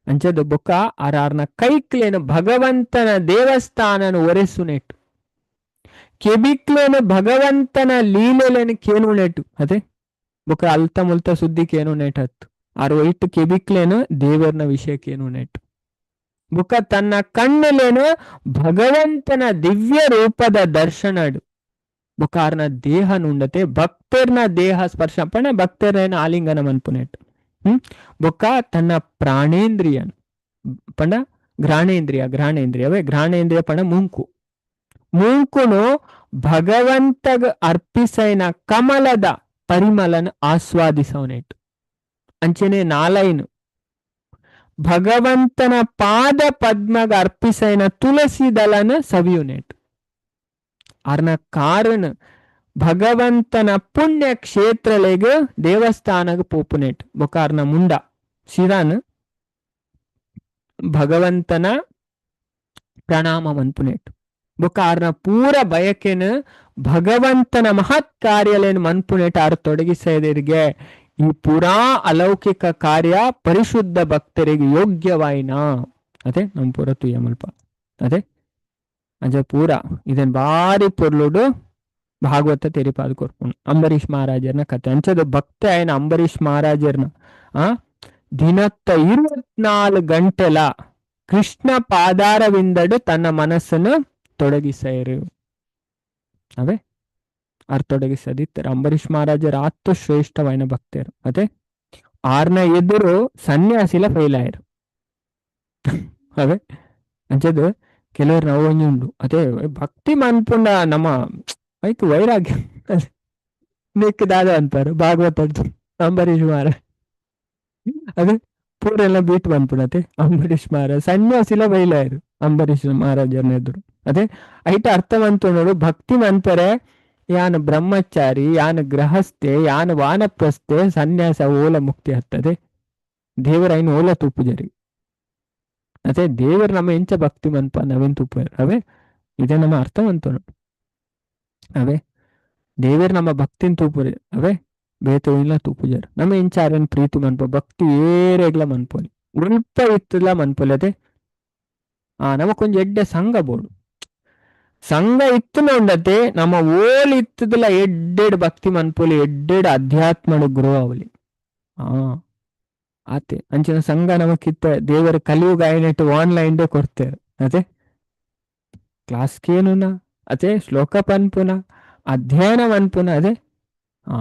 ಅಂಚದ ಬೊಕ್ಕ ಆರ್ನ ಕೈಕ್ಲೇನು ಭಗವಂತನ ದೇವಸ್ಥಾನನು ಒರೆಸುನೆಟ್ಟು, ಕೆಬಿಕ್ಲೇನು ಭಗವಂತನ ಲೀಲೆಲೇನು ಕೇನುನೆಟ್ಟು. ಅದೇ ಬೊಕ್ಕ ಅಲ್ತ ಮುಲ್ತ ಸುದ್ದಿ ಕೇನುನೆಟ್ ಹತ್ತು ಆರು ಒಯ್ಟು ಕೆಬಿಕ್ಲೇನು ದೇವರನ ವಿಷಯ ಕೇನುನೆಟ್ಟು. ಬೊಕ್ಕ ತನ್ನ ಕಣ್ಣುಲೇನು ಭಗವಂತನ ದಿವ್ಯ ರೂಪದ ದರ್ಶನಡು. ಬೊಕ್ಕ ಆರ್ನ ದೇಹ ನುಂಡತೆ ಭಕ್ತರ್ನ ದೇಹ ಸ್ಪರ್ಶ ಪಣ ಭಕ್ತರ್ನ ಆಲಿಂಗನ ಮನ್ಪುನೆಟ್ಟು. ಬೊಕ್ಕ ತನ್ನ ಪ್ರಾಣೇಂದ್ರಿಯನ್ ಪಂಡ ಘ್ರಾಣೇಂದ್ರಿಯ, ಘ್ರಾಣೇಂದ್ರಿಯ ಅವೇ ಘ್ರಾಣೇಂದ್ರಿಯ ಪಣ ಮೂಂಕು, ಮೂಂಕುನು ಭಗವಂತಗ ಅರ್ಪಿಸೈನ ಕಮಲದ ಪರಿಮಳನ ಆಸ್ವಾದಿಸವನೆಟ್ಟು. ಅಂಚನೆ ನಾಲೈನು ಭಗವಂತನ ಪಾದ ಪದ್ಮಗ ಅರ್ಪಿಸೈನ ತುಳಸಿ ದಳನ ಸವಿಯುನೆಟ್ಟು. ಅರ್ನ ಕಾರಣ ಭಗವಂತನ ಪುಣ್ಯ ಕ್ಷೇತ್ರಲೆಗ್ ದೇವಸ್ಥಾನಗ ಪೋಪುನೆಟ್. ಬೊಕ ಅರ್ನ ಮುಂಡ ಶಿರಾನ್ ಭಗವಂತನ ಪ್ರಣಾಮ ಮನ್ಪುನೆಟ್. ಬೊಕ ಅರ್ನ ಪೂರ ಬಯಕೆನ ಭಗವಂತನ ಮಹತ್ ಕಾರ್ಯಲೇನು ಮನ್ಪುನೆಟ್ ಆರ್ ತೊಡಗಿಸದಿರ್ಗೆ. ಈ ಪೂರಾ ಅಲೌಕಿಕ ಕಾರ್ಯ ಪರಿಶುದ್ಧ ಭಕ್ತರಿಗೆ ಯೋಗ್ಯವಾಯಿನ. ಅದೇ ನಮ್ ಪೂರ ತುಯ್ಯಮಲ್ಪ. ಅದೇ ಅಂಚ ಪೂರ ಇದನ್ ಬಾರಿ ಪೊರ್ಲುಡು ಭಾಗವತ ತೆರಿಪಾದ ಕೊರ್ಪುಂಡು ಅಂಬರೀಷ್ ಮಹಾರಾಜರ್ನ ಕತೆ. ಅಂಚದ ಭಕ್ತ ಆಯ್ನ ಅಂಬರೀಷ್ ಮಹಾರಾಜರ್ನ ಆ ದಿನತ್ತ 24 ಗಂಟೆಲ ಕೃಷ್ಣ ಪಾದಾರವಿಂದಡು ತನ್ನ ಮನಸ್ಸನ್ನು ತೊಡಗಿಸೈರು. ಅವೇ ಆರ್ ತೊಡಗಿಸದಿತ್ತರ ಅಂಬರೀಷ್ ಮಹಾರಾಜರ ಆತ್ತು ಶ್ರೇಷ್ಠವಾಯಿನ ಭಕ್ತರು. ಅದೇ ಆರ್ನ ಎದುರು ಸನ್ಯಾಸಿಲ ಫೈಲ್ ಆಯರು. ಅವೇ ಅಂಚದು ಕೆಲವರು ನಾವು ಒಂಜಿ ಉಂಡು ಅದೇ ಭಕ್ತಿ ಮನ್ಪುಂಡ ನಮ್ಮ ಐಕ್ ವೈರಾಗ್ಯ ನೆಕ್ ದಾದ ಅಂತಾರೆ ಭಾಗವತ ಅಂಬರೀಷ್ ಮಹಾರಾಜ್. ಅದೇ ಪೂರೆಲ್ಲ ಬೀಟ್ ಬಂದ್ಬಿಡತ್ತೆ ಅಂಬರೀಷ್ ಮಹಾರಾಜ್ ಸನ್ಯಾಸಿಲ ಬೈಲಾಯರು ಅಂಬರೀಷ್ ಮಹಾರಾಜರನ್ನ ಎದುರು. ಅದೇ ಐಟ ಅರ್ಥ ಬಂತು ನೋಡು ಭಕ್ತಿ ಮನ್ಪರೆ ಯಾನ್ ಬ್ರಹ್ಮಚಾರಿ ಯಾನ್ ಗೃಹಸ್ಥೆ ಯಾನ್ ವಾನಪ್ರಸ್ಥೆ ಸನ್ಯಾಸ ಓಲ ಮುಕ್ತಿ ಹತ್ತದೆ ದೇವರ ಐನು ಓಲ ತೂಪುಜರಿ. ಅದೇ ದೇವರು ನಮ್ಮ ಎಂಚ ಭಕ್ತಿ ಮನ್ಪ ನಾವೇನ್ ತೂಪ ಅವೇ ಇದೇ ನಮ್ಮ ಅರ್ಥ ಬಂತು ನೋಡು. ಅವೇ ದೇವರು ನಮ್ಮ ಭಕ್ತಿನ ತೂಪುರಿ ಅವೇ ಬೇತೋಯಿಲ್ಲ ತೂಪುಜರು ನಮ್ಮ ಇಂಚಾರೇನ್ ಪ್ರೀತಿ ಮನ್ಪ ಭಕ್ತಿ ಏರೆಗ್ಲ ಮನ್ಪೋಲಿ ಉಲ್ಪ ಇತ್ತಲ್ಲ ಮನ್ಪೋಲಿ. ಅದೇ ಆ ನಮಕೊಂಜಿ ಎಡ್ಡೆ ಸಂಘ ಬೋಡು ಸಂಘ ಇತ್ತುನ ಉಂಡತೆ ನಮ್ಮ ಓಲ್ ಇತ್ತದಲ್ಲ ಎಡ್ಡೆಡ್ ಭಕ್ತಿ ಮನ್ಪೋಲಿ ಎಡ್ಡೆಡ್ ಅಧ್ಯಾತ್ಮಡು ಗ್ರೋ ಅವಲಿ. ಆ ಆತೆ ಅಂಚಿನ ಸಂಘ ನಮಕಿತ್ತ ದೇವರ ಕಲಿಯುಗ ಐನೆಟ್ಟು ಆನ್ಲೈನ್ ಡೇ ಕೊಡ್ತೇವೆ. ಅದೇ ಕ್ಲಾಸ್ಕೇನುನ ಅದೇ ಶ್ಲೋಕ ಪನ್ಪುನ ಅಧ್ಯಯನ ಮನ್ಪುನ ಅದೇ ಹಾ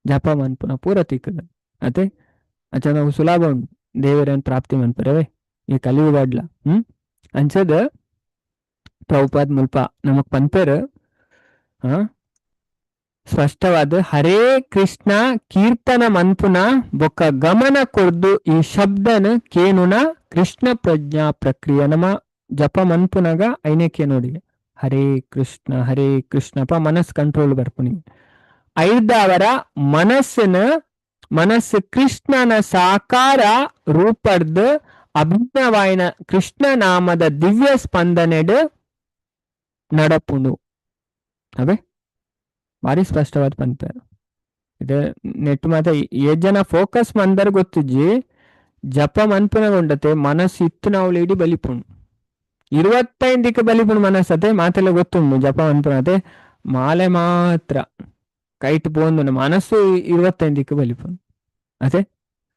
ಜಪ ಮನ್ಪುನ ಪೂರ ತಿಕ್ಕದ. ಅದೇ ಅಚ್ಚ ನಾವು ಸುಲಭ ಉಂಟು ದೇವರನ್ನು ಪ್ರಾಪ್ತಿ ಮನ್ಪರವೇ ಈ ಕಲಿಯುಗಡ್ಲ. ಅಂಚದ ಪ್ರಭುಪಾದ್ ಮುಲ್ಪ ನಮಕ್ ಪನ್ಪೇರು ಸ್ಪಷ್ಟವಾದ ಹರೇ ಕೃಷ್ಣ ಕೀರ್ತನ ಮನ್ಪುನ ಬೊಕ್ಕ ಗಮನ ಕೊರ್ದು ಈ ಶಬ್ದನ ಕೇನುನ ಕೃಷ್ಣ ಪ್ರಜ್ಞಾ ಪ್ರಕ್ರಿಯೆ ನಮ್ಮ ಜಪ ಮನ್ಪುನಗ ಐನೇ ಕೇನೋಡಿಗೆ ಹರೇ ಕೃಷ್ಣ ಹರೇ ಕೃಷ್ಣಪ್ಪ ಮನಸ್ ಕಂಟ್ರೋಲ್ ಬರ್ಪುನಿ. ಐದಾವರ ಮನಸ್ಸಿನ ಮನಸ್ಸು ಕೃಷ್ಣನ ಸಾಕಾರ ರೂಪರ್ದು ಅಭಿನ್ನವಾಯಿನ ಕೃಷ್ಣ ನಾಮದ ದಿವ್ಯ ಸ್ಪಂದನೆಡ್ ನಡಪುಂಡು. ಅವೇ ಭಾರಿ ಸ್ಪಷ್ಟವಾದ ಪನ್ಪೇರು. ಇದು ನೆಟ್ ಮಾತ ಏತ್ ಜನ ಫೋಕಸ್ ಮಂದರ್ ಗೊತ್ತಿಜ್ಜಿ. ಜಪ ಮನ್ಪುನ ಉಂಡತೆ ಮನಸ್ಸು ಇತ್ತು ನಾವು ಇಡೀ ಬಲಿಪುಂಡು. 25ಕ್ಕೆ ಬಲಿಪುಂಡು ಮನಸ್ಸತೆ ಮಾತೆಲ್ಲ ಗೊತ್ತುಂಡು ಜಪ ಮನ್ಪುನತೆ ಮಾಲೆ ಮಾತ್ರ ಕೈಟ್ ಪೋಂದು ಮನಸ್ಸು 25ಕ್ಕೆ ಬಲಿಪುಂಡು ಅದೇ.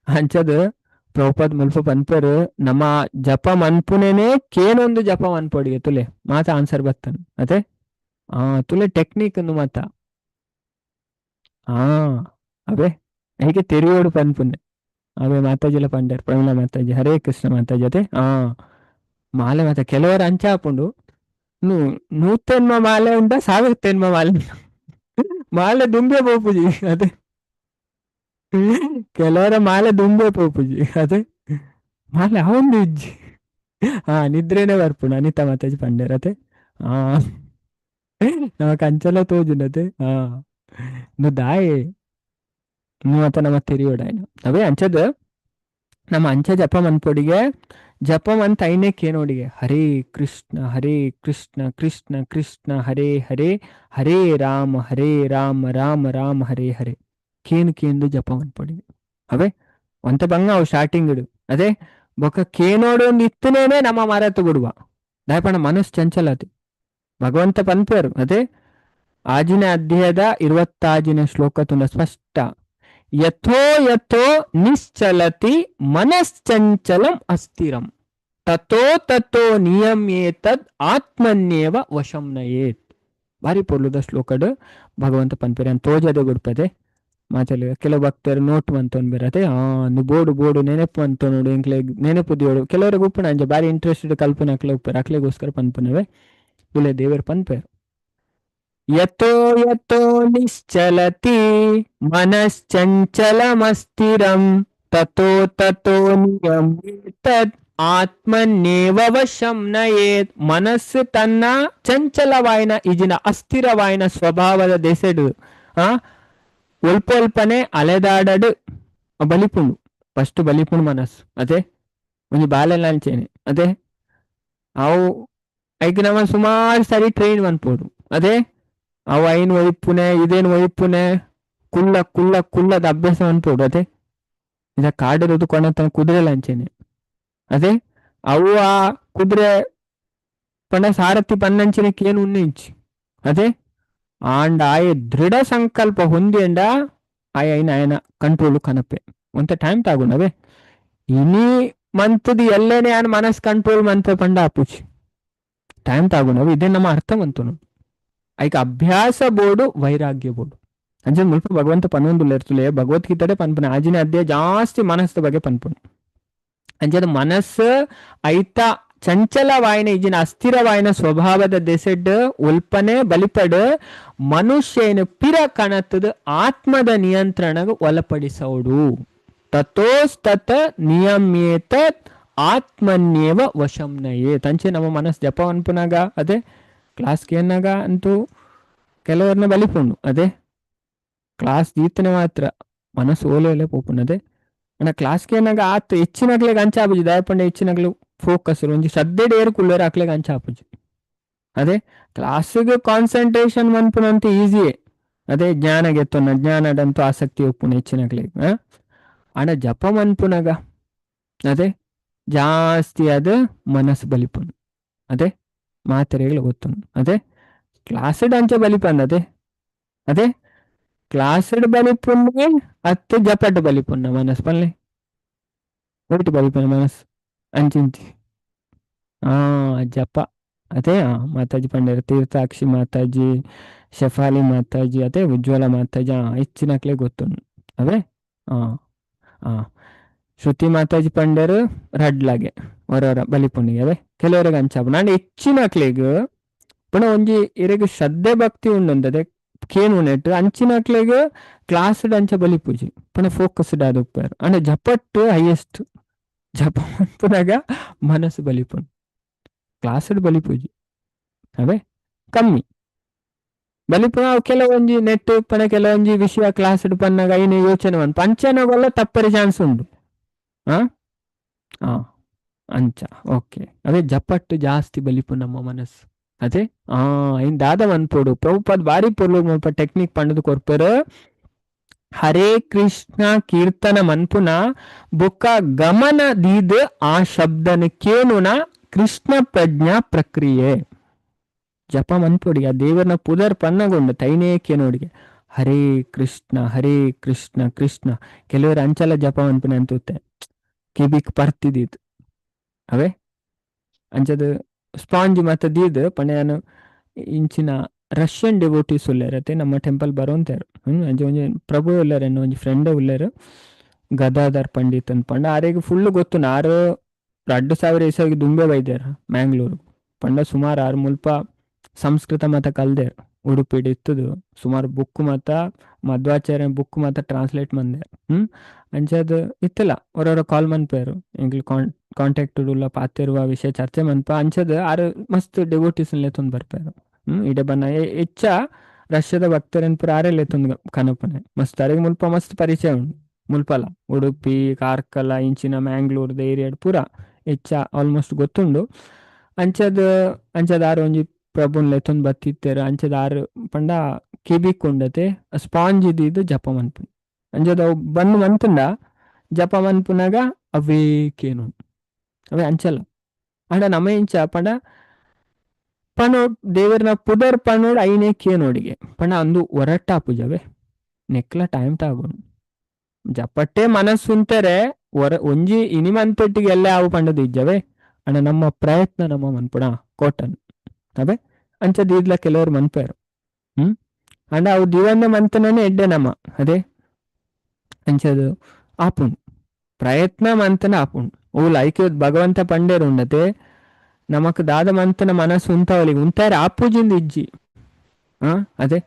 ಅಂಚದ ಪ್ರಭುಪಾದ್ ಮುಲ್ಪ ಪನ್ಪರು ನಮ್ಮ ಜಪ ಮನ್ಪುನೇನೆ ಕೇನೊಂದು ಜಪ ಮನ್ಪೊಡಿಗೆ ತುಲೆ ಮಾತ ಆನ್ಸರ್ ಬತ್ತನು ಅದೇ. ಆ ತುಲೆ ಟೆಕ್ನಿಕ್ ಒಂದು ಮಾತ ಆ ಅವೇ ಹೇಗೆ ತೆರಿಯೋಡು ಪನ್ಪುನೆ ಅವೇ ಮಾತಾಜಿಲ ಪಂಡರ್ ಪ್ರಮೀಳಾ ಮಾತಾಜಿ ಹರೇ ಕೃಷ್ಣ ಮಾತಾಜಿ ಅದೇ. ಆ ಮಾಲೆ ಮಾತ ಕೆಲವರು ಅಂಚ ಆಪುಂಡು ನೂತೆನ್ಮ ಮಾಲೆ ಉಂಡ ಸಾವಿರತ್ತೆನ್ಮ ಮಾಲೆ ಮಾಲೆ ದುಂಬೆ ಪೋಪುಜಿ ಅದೇ. ಕೆಲವರ ಮಾಲೆ ದುಂಬೆ ಪೋಪುಜಿ ಅದೇ ಮಾಲೆ ಅವಂದು ಇಜ್ಜಿ. ಹಾ ನಿದ್ರೆನೆ ಬರ್ಪುಂಡು ಅನಿತಾ ಮಾತಾಜಿ ಪಂಡರ್ ಅದೇ. ಆ ನಮಕ್ ಅಂಚಲ ತೋಜುಂಡತೆ. ಹಾ ನು ದಾಯೆ ಮಾತ ನಮ್ಮ ತೆರಿಯೋಡಾಯ್ನ ಅವೇ ಅಂಚದ ನಮ್ಮ ಅಂಚ ಜಪ ಮನ್ಪೊಡಿಗೆ ಜಪ ಮಂತ ಐನೇ ನೋಡಿಗೆ ಹರೇ ಕೃಷ್ಣ ಹರೇ ಕೃಷ್ಣ ಕೃಷ್ಣ ಕೃಷ್ಣ ಹರೇ ಹರೇ ಹರೇ ರಾಮ ಹರೇ ರಾಮ ರಾಮ ರಾಮ ಹರೇ ಹರೇ ಕೇನು ಕೇಂದು ಜಪ ಮನ್ಪೊಡಿಗೆ ಅವೇ ಒಂತ ಬಂಗ ಅವು ಸ್ಟಾರ್ಟಿಂಗ್ ಇಡು ಅದೇ ಬೊಕ ಕೇನೋಡು ಒಂದು ಇತ್ತನೇನೆ ನಮ್ಮ ಮರತು ಬಿಡುವ ದಾಯಪಣ ಮನಸ್ಸು ಚಂಚಲತೆ ಭಗವಂತ ಪನ್ಪೇರು ಅದೇ. ಆಜಿನ ಅಧ್ಯಾಯದ 26ನೇ ಶ್ಲೋಕ ತುಂಬ ಸ್ಪಷ್ಟ. ಯಥೋ ಯಥೋ ನಿಶ್ಚಲತಿ ಮನಶ್ಚಂಚಲಂ ಅಸ್ಥಿರಂ ತಥೋ ತಥೋ ನಿಯಮ್ಯೇತದ್ ಆತ್ಮನ್ಯೇವ ವಶಂ ನಯೇತ್. ಭಾರಿ ಪೊರ್ಲುದ ಶ್ಲೋಕಡು ಭಗವಂತ ಪನ್ಪೇರೆ ಅಂತ ತೋಜದೆ ಗುಡ್ಪದೆ ಮಾತಲ್ಲಿ ಕೆಲವು ಭಕ್ತರು ನೋಟ್ ಮಂತೊಂದು ಬೇರತೆ. ಆ ಬೋಡು ಬೋಡು ನೆನಪು ಅಂತ ನೋಡು ಎಂಕ್ಲೆ ನೆನಪು ದಿಯೋಡು ಕೆಲವರಿಗೆ ಉಪ್ಪುನ ಅಂಚ ಭಾರಿ ಇಂಟ್ರೆಸ್ಟೆಡ್ ಕಲ್ಪನೆ ಅಕ್ಲೆ ಉಪ್ಪೇರು ಅಕ್ಲೆಗೋಸ್ಕರ ಪನ್ಪುನವೇ ತುಲೆ ದೇವರು ಪನ್ಪೇರು. ಯಥೋ ಯಥೋ ನಿಶ್ಚಲತಿ ಮನಶ್ಚಂಚಲಮಸ್ಥಿರಂ ತಥೋ ತಥೋ ನಿಯಮೇತದ್ ಆತ್ಮನ್ಯೇವ ವಶಂ ನಯೇತ್. ಮನಸ್ಸು ತನ್ನ ಚಂಚಲವಾಯಿನ ಈಜಿನ ಅಸ್ಥಿರವಾಯಿನ ಸ್ವಭಾವದ ದೆಸೆಡು ಆ ಒಲ್ಪೊಲ್ಪನೆ ಅಲೆದಾಡಡು ಬಲಿಪುಂಡು. ಫಸ್ಟ್ ಬಲಿಪುಂಡು ಮನಸ್ಸು ಅದೇ ಒಂಜಿ ಬಾಲೆಲಾಂಚೇನೆ ಅದೇ. ಅವು ಐಕ್ ನಮ್ಮ ಸುಮಾರು ಸರಿ ಟ್ರೈನ್ ಮನ್ಪೋಡು ಅದೇ. ಅವು ಐನ್ ಒಯ್ಪುನೆ ಇದೇನು ಒಯ್ಪುನೆ ಕುಲ್ಲ ಕುಲ್ಲ ಕುಲ್ಲದ ಅಭ್ಯಾಸ ಮನ್ಪೋಡು ಅದೇ. ಇದ ಕಾಡಿರೋದು ಕೊಣತನ ಕುದುರೆ ಲಂಚೇನೆ ಅದೇ. ಅವು ಆ ಕುದುರೆ ಪಂಡ ಸಾರಥಿ ಪನ್ನಂಚಿನ ಕೇನು ಉನ್ನಿಂಚಿ ಅದೇ. ಆಂಡ ಆಯ ದೃಢ ಸಂಕಲ್ಪ ಹೊಂದಿಂಡ ಆಯ ಐನ ಆಯನ ಕಂಟ್ರೋಲು ಕನಪೆ ಒಂತ ಟೈಮ್ ತಾಗುಂಡವೆ ಇನಿ ಮಂತದ ಎಲ್ಲೇನೆ ಆನ್ ಮನಸ್ ಕಂಟ್ರೋಲ್ ಮಂತ ಪಂಡ ಆಪುಚಿ ಟೈಮ್ ತಾಗುಂಡವೆ. ಇದೇ ನಮ್ಮ ಅರ್ಥ ಮಂತುನು ಐಕ ಅಭ್ಯಾಸ ಬೋರ್ಡು ವೈರಾಗ್ಯ ಬೋರ್ಡು ಅಂಚೆ ಮುಲ್ಪ ಭಗವಂತ ಪನ್ನೊಂದುಲ್ಲ ಭಗವದ್ಗೀತೆ ಪನ್ಪುನ ಆಜಿನ ಅಧ್ಯಾಯ ಜಾಸ್ತಿ ಮನಸ್ಸು ಬಗ್ಗೆ ಪನ್ಪುನು. ಅಂಚೆ ಮನಸ್ಸು ಐತ ಚಂಚಲವಾಯಿನ ಈಜಿನ ಅಸ್ಥಿರವಾಯಿನ ಸ್ವಭಾವದ ದೆಸೆಡ್ ಉಲ್ಪನೆ ಬಲಿಪಡು ಮನುಷ್ಯನ ಪಿರ ಕಣತದ ಆತ್ಮದ ನಿಯಂತ್ರಣಗ ಒಳಪಡಿಸೋಡು. ತಥೋಸ್ತತ ನಿಯಮ್ಯೇತ ಆತ್ಮನ್ಯೇವ ವಶಂ ನಯೇತ್. ಅಂಚೆ ನಮ್ಮ ಮನಸ್ಸು ಜಪ ಅನ್ಪುನಾಗ ಅದೇ ಕ್ಲಾಸ್ ಕೇನಾಗ ಅಂತೂ ಕೆಲವರನ್ನ ಬಲಿಪುಂಡು ಅದೇ. ಕ್ಲಾಸ್ ದೀತನೆ ಮಾತ್ರ ಮನಸ್ಸು ಓಲೆ ಓಲೆ ಪೋಪುನದೆ. ಅಣ್ಣ ಕ್ಲಾಸ್ ಕೇನಾಗ ಆತು ಹೆಚ್ಚಿನಗ್ಲೆಗ್ ಅಂಚ ಆಪುಜಿ ದಯಪಂಡ ಹೆಚ್ಚಿನಗ್ಲು ಫೋಕಸ್ ಒಂಜಿ ಶ್ರದ್ಧೆಡ್ ಏರು ಕುಳ್ಳೇರು ಅಕ್ಲೆಗ್ ಅಂಚ ಆಪುಜಿ ಅದೇ. ಕ್ಲಾಸಿಗೆ ಕಾನ್ಸಂಟ್ರೇಷನ್ ಮನ್ಪುನಂತ ಈಸಿಯೇ ಅದೇ. ಜ್ಞಾನ ಗೆತ್ತೊನ್ನ ಜ್ಞಾನದಂತೂ ಆಸಕ್ತಿ ಉಪ್ಪುನ ಹೆಚ್ಚಿನಗ್ಲೆಗ್. ಅಣ್ಣ ಜಪ ಮನ್ಪುನಾಗ ಅದೇ ಜಾಸ್ತಿ ಅದು ಮನಸ್ಸು ಬಲಿಪುನು ಅದೇ ಮಾತೆರೆಗಳು ಗೊತ್ತುನು ಅದೇ. ಕ್ಲಾಸ್ಡ್ ಅಂಚ ಬಲಿಪಂದ ಅದೇ ಅದೇ ಕ್ಲಾಸ್ಡ್ ಬಲಿಪುನ್ನೆ ಅತ್ತು ಜಪಟ್ ಬಲಿಪುನ್ನ ಮನಸ್ಸು ಪನ್ಲೆ ಒಟ್ಟು ಬಲಿಪುನ ಮನಸ್ಸು ಅಂಚಿಂಚಿ ಆ ಜಪ ಅದೇ. ಮಾತಾಜಿ ಪಂಡೇರು ತೀರ್ಥಾಕ್ಷಿ ಮಾತಾಜಿ ಶೆಫಾಲಿ ಮಾತಾಜಿ ಅದೇ ಉಜ್ವಲ ಮಾತಾಜಿ ಹೆಚ್ಚಿನಕ್ಲೆ ಗೊತ್ತುಂಡು ಅವೇ. ಆ ಆ ಶ್ರುತಿ ಮಾತಾಜಿ ಪಂಡೇರು ರಡ್ಲಾಗೆ ಹೊರವರ ಬಲಿಪುಣ್ಣಿಗೆ ಅವೇ ಕೆಲವರಿಗೆ ಅಂಚಾಪು ನಾನು ಹೆಚ್ಚಿನಕ್ಲೆಗ್ ಪುಣ ಒಂಜಿ ಇರೆಗ್ ಶ್ರದ್ಧೆ ಭಕ್ತಿ ಉಂಡಂತದೆ ಕೇನು ನೆಟ್ಟು ಅಂಚಿನಕ್ಲೆಗ್ ಕ್ಲಾಸ್ ಅಂಚ ಬಲಿಪೂಜಿ ಪುಣ ಫೋಕಸ್ಡ್ ಆದ್ ಉಪ್ಪೇರು. ಅಂಡ ಜಪಟ್ಟು ಹೈಯೆಸ್ಟ್ ಜಪ ಮನ್ಪುನಗ ಮನಸ್ಸು ಬಲಿಪುಂಡು ಕ್ಲಾಸ್ಡ್ ಬಲಿಪೂಜಿ ಅವೇ ಕಮ್ಮಿ. ಬಲಿಪುನ ಅವು ಕೆಲವೊಂಜಿ ನೆಟ್ ಪನ ಕೆಲವೊಂಜಿ ವಿಷಯ ಕ್ಲಾಸ್ ಪನ್ನಾಗ ಐನ ಯೋಚನೆ ಮನ್ಪ ಅಂಚನಗೊಲ್ಲ ತಪ್ಪರೆ ಚಾನ್ಸ್ ಉಂಡು. ಆ ಆ ಅಂಚ ಓಕೆ. ಅವೇ ಜಪಟ್ಟು ಜಾಸ್ತಿ ಬಲಿಪು ನಮ್ಮ ಮನಸ್ಸು. ಅದೇ ಆ ಇನ್ ದಾದ ಮನ್ಪೋಡು ಪ್ರಭುಪಾದ್ ಬಾರಿ ಪೊರ್ಲು ಮಲ್ಪ ಟೆಕ್ನಿಕ್ ಪಂಡದು ಕೊರ್ಪೆರು. ಹರೇ ಕೃಷ್ಣ ಕೀರ್ತನ ಮನ್ಪುನ ಬೊಕ್ಕ ಗಮನ ದೀದ್ ಆ ಶಬ್ದನ ಕೇನುನ ಕೃಷ್ಣ ಪ್ರಜ್ಞಾ ಪ್ರಕ್ರಿಯೆ. ಜಪ ಮನ್ಪೊಡಿಗೆ ಆ ದೇವರನ ಪುದರ್ ಪನ್ನಗೊಂಡು ತೈನೇ ಕೇನೋಡಿಗೆ ಹರೇ ಕೃಷ್ಣ ಹರೇ ಕೃಷ್ಣ ಕೃಷ್ಣ. ಕೆಲವರು ಅಂಚಲ ಜಪ ಮನ್ಪುನ ಅಂತುತ್ತೆ ಕಿಬಿಕ್ ಪರ್ತಿದೀತ್ ಅವೇ ಅಂಚದ ಸ್ಪಾಂಜ್ ಮತ್ತ ದೀದ್ ಪಂಡ ಇಂಚಿನ ರಷ್ಯನ್ ಡಿವೋಟೀಸ್ ಉಲ್ಲೇರತ್ತೆ ನಮ್ಮ ಟೆಂಪಲ್ ಬರೋಂತೇರು. ಅಂಚ ಒಂಜಿ ಪ್ರಭು ಉಲ್ಲೇರ್ ಎನ್ನ ಒಂಜಿ ಫ್ರೆಂಡ್ ಉಲ್ಲೇರು ಗದಾಧರ್ ಪಂಡಿತ್ ಅಂತ ಪಂಡ ಆರೆಗ್ ಫುಲ್ ಗೊತ್ತು. ನಾರು 2000 ಇಸವಿಗೆ ದುಂಬೆ ಬೈದೇರ್ ಮ್ಯಾಂಗ್ಳೂರು ಪಂಡ ಸುಮಾರು ಆರು ಮುಲ್ಪ ಸಂಸ್ಕೃತ ಮತ ಕಲ್ದೇರ್ ಉಡುಪಿಡ್ ಇತ್ತದು ಸುಮಾರು ಬುಕ್ ಮತ ಮಧ್ವಾಚಾರ್ಯ ಬುಕ್ ಮತ ಟ್ರಾನ್ಸ್ಲೇಟ್ ಮಂದೇರ್. ಅಂಚದ ಇತ್ತಲ್ಲ ಹೊರೊರ ಕಾಲ್ ಮನ್ಪೇರು ಎಂಕ್ಲು ಕಾಂಟ್ಯಾಕ್ಟ್ ಉಲ್ಲ ಪಾತಿರುವ ವಿಷಯ ಚರ್ಚೆ ಮನ್ಪ ಅಂಚದ ಆರು ಮಸ್ತ್ ಡಿವೋಟೀಸ್ ಲೆತ್ತೊಂದು ಬರ್ಪೇರು. ಇಡೆ ಬನ್ನ ಹೆಚ್ಚ ರಷ್ಯಾದ ಭಕ್ತರನ್ ಪೂರ ಆರೇ ಲೆತ್ತೊಂದು ಕನಪನೆ ಮಸ್ತ್ ಅರೆಗ್ ಮುಲ್ಪ ಮಸ್ತ್ ಪರಿಚಯ ಉಂಡು ಮುಲ್ಪಲ ಉಡುಪಿ ಕಾರ್ಕಳ ಇಂಚಿನ ಮ್ಯಾಂಗ್ಳೂರ್ದ ಏರಿಯಾಡ್ ಪೂರ ಹೆಚ್ಚ ಆಲ್ಮೋಸ್ಟ್ ಗೊತ್ತುಂಡು. ಅಂಚದ ಅಂಚದ ಆರು ಒಂಜಿ ಪ್ರಭುನ್ ಲೆತ್ತೊಂದು ಬತ್ತಿತ್ತೇರು. ಅಂಚದ ಆರು ಪಂಡ ಕಿಬಿಕ್ ಉಂಡತೆ ಸ್ಪಾಂಜ್ ಇದ್ದಿದ್ದು ಜಪ ಮನ್ಪುನ ಅಂಚದ ಅವು ಬಂದು ಮಂತುಂಡ ಜಪ ಮನ್ಪುನಾಗ ಅವೇ ಕೇನು ಅವೇ ಅಂಚಲ್ಲ. ಅಂಡ ನಮ್ಮ ಇಂಚ ಪಂಡ ಪನೋಡ್ ದೇವರನ ಪುದರ್ ಪನೋಡ್ ಐನೇ ಕೇನೋಡಿಗೆ ಪಂಡ ಅಂದು ಒರಟ್ಟಾಪುಜವೇ ನೆಕ್ಲ ಟೈಮ್ ತಾಗೋನು ಜಪಟ್ಟೆ ಮನಸ್ಸುಂತರೆ ಹೊರ ಒಂಜಿ ಇನಿ ಮನ್ಪೆಟ್ಟಿಗೆ ಎಲ್ಲ ಅವು ಪಂಡದು ಇಜ್ಜವೇ ಅಣ್ಣ ನಮ್ಮ ಪ್ರಯತ್ನ ನಮ್ಮ ಮನ್ಪುಣ ಕೋಟನ್ ಅವೇ ಅಂಚ ದೀದ್ಲ ಕೆಲವರು ಮನ್ಪೇರು. ಅಂಡ ಅವು ದಿವನ್ನ ಮಂತನೇ ಎಡ್ಡೆ ನಮ್ಮ ಅದೇ ಅಂಚದು ಆಪುಂಡು ಪ್ರಯತ್ನ ಮಂತನ ಆಪುಂಡು. ಓ ಲೈಕ್ ಭಗವಂತ ಪಂಡೇರು ಉಂಡತೆ ನಮಕ್ ದಾದ ಮಂತನ ಮನಸ್ಸು ಉಂತಾವಲಿಗೆ ಉಂತಾರೆ ಆಪುಜಿಂದ ಇಜ್ಜಿ. ಅದೇ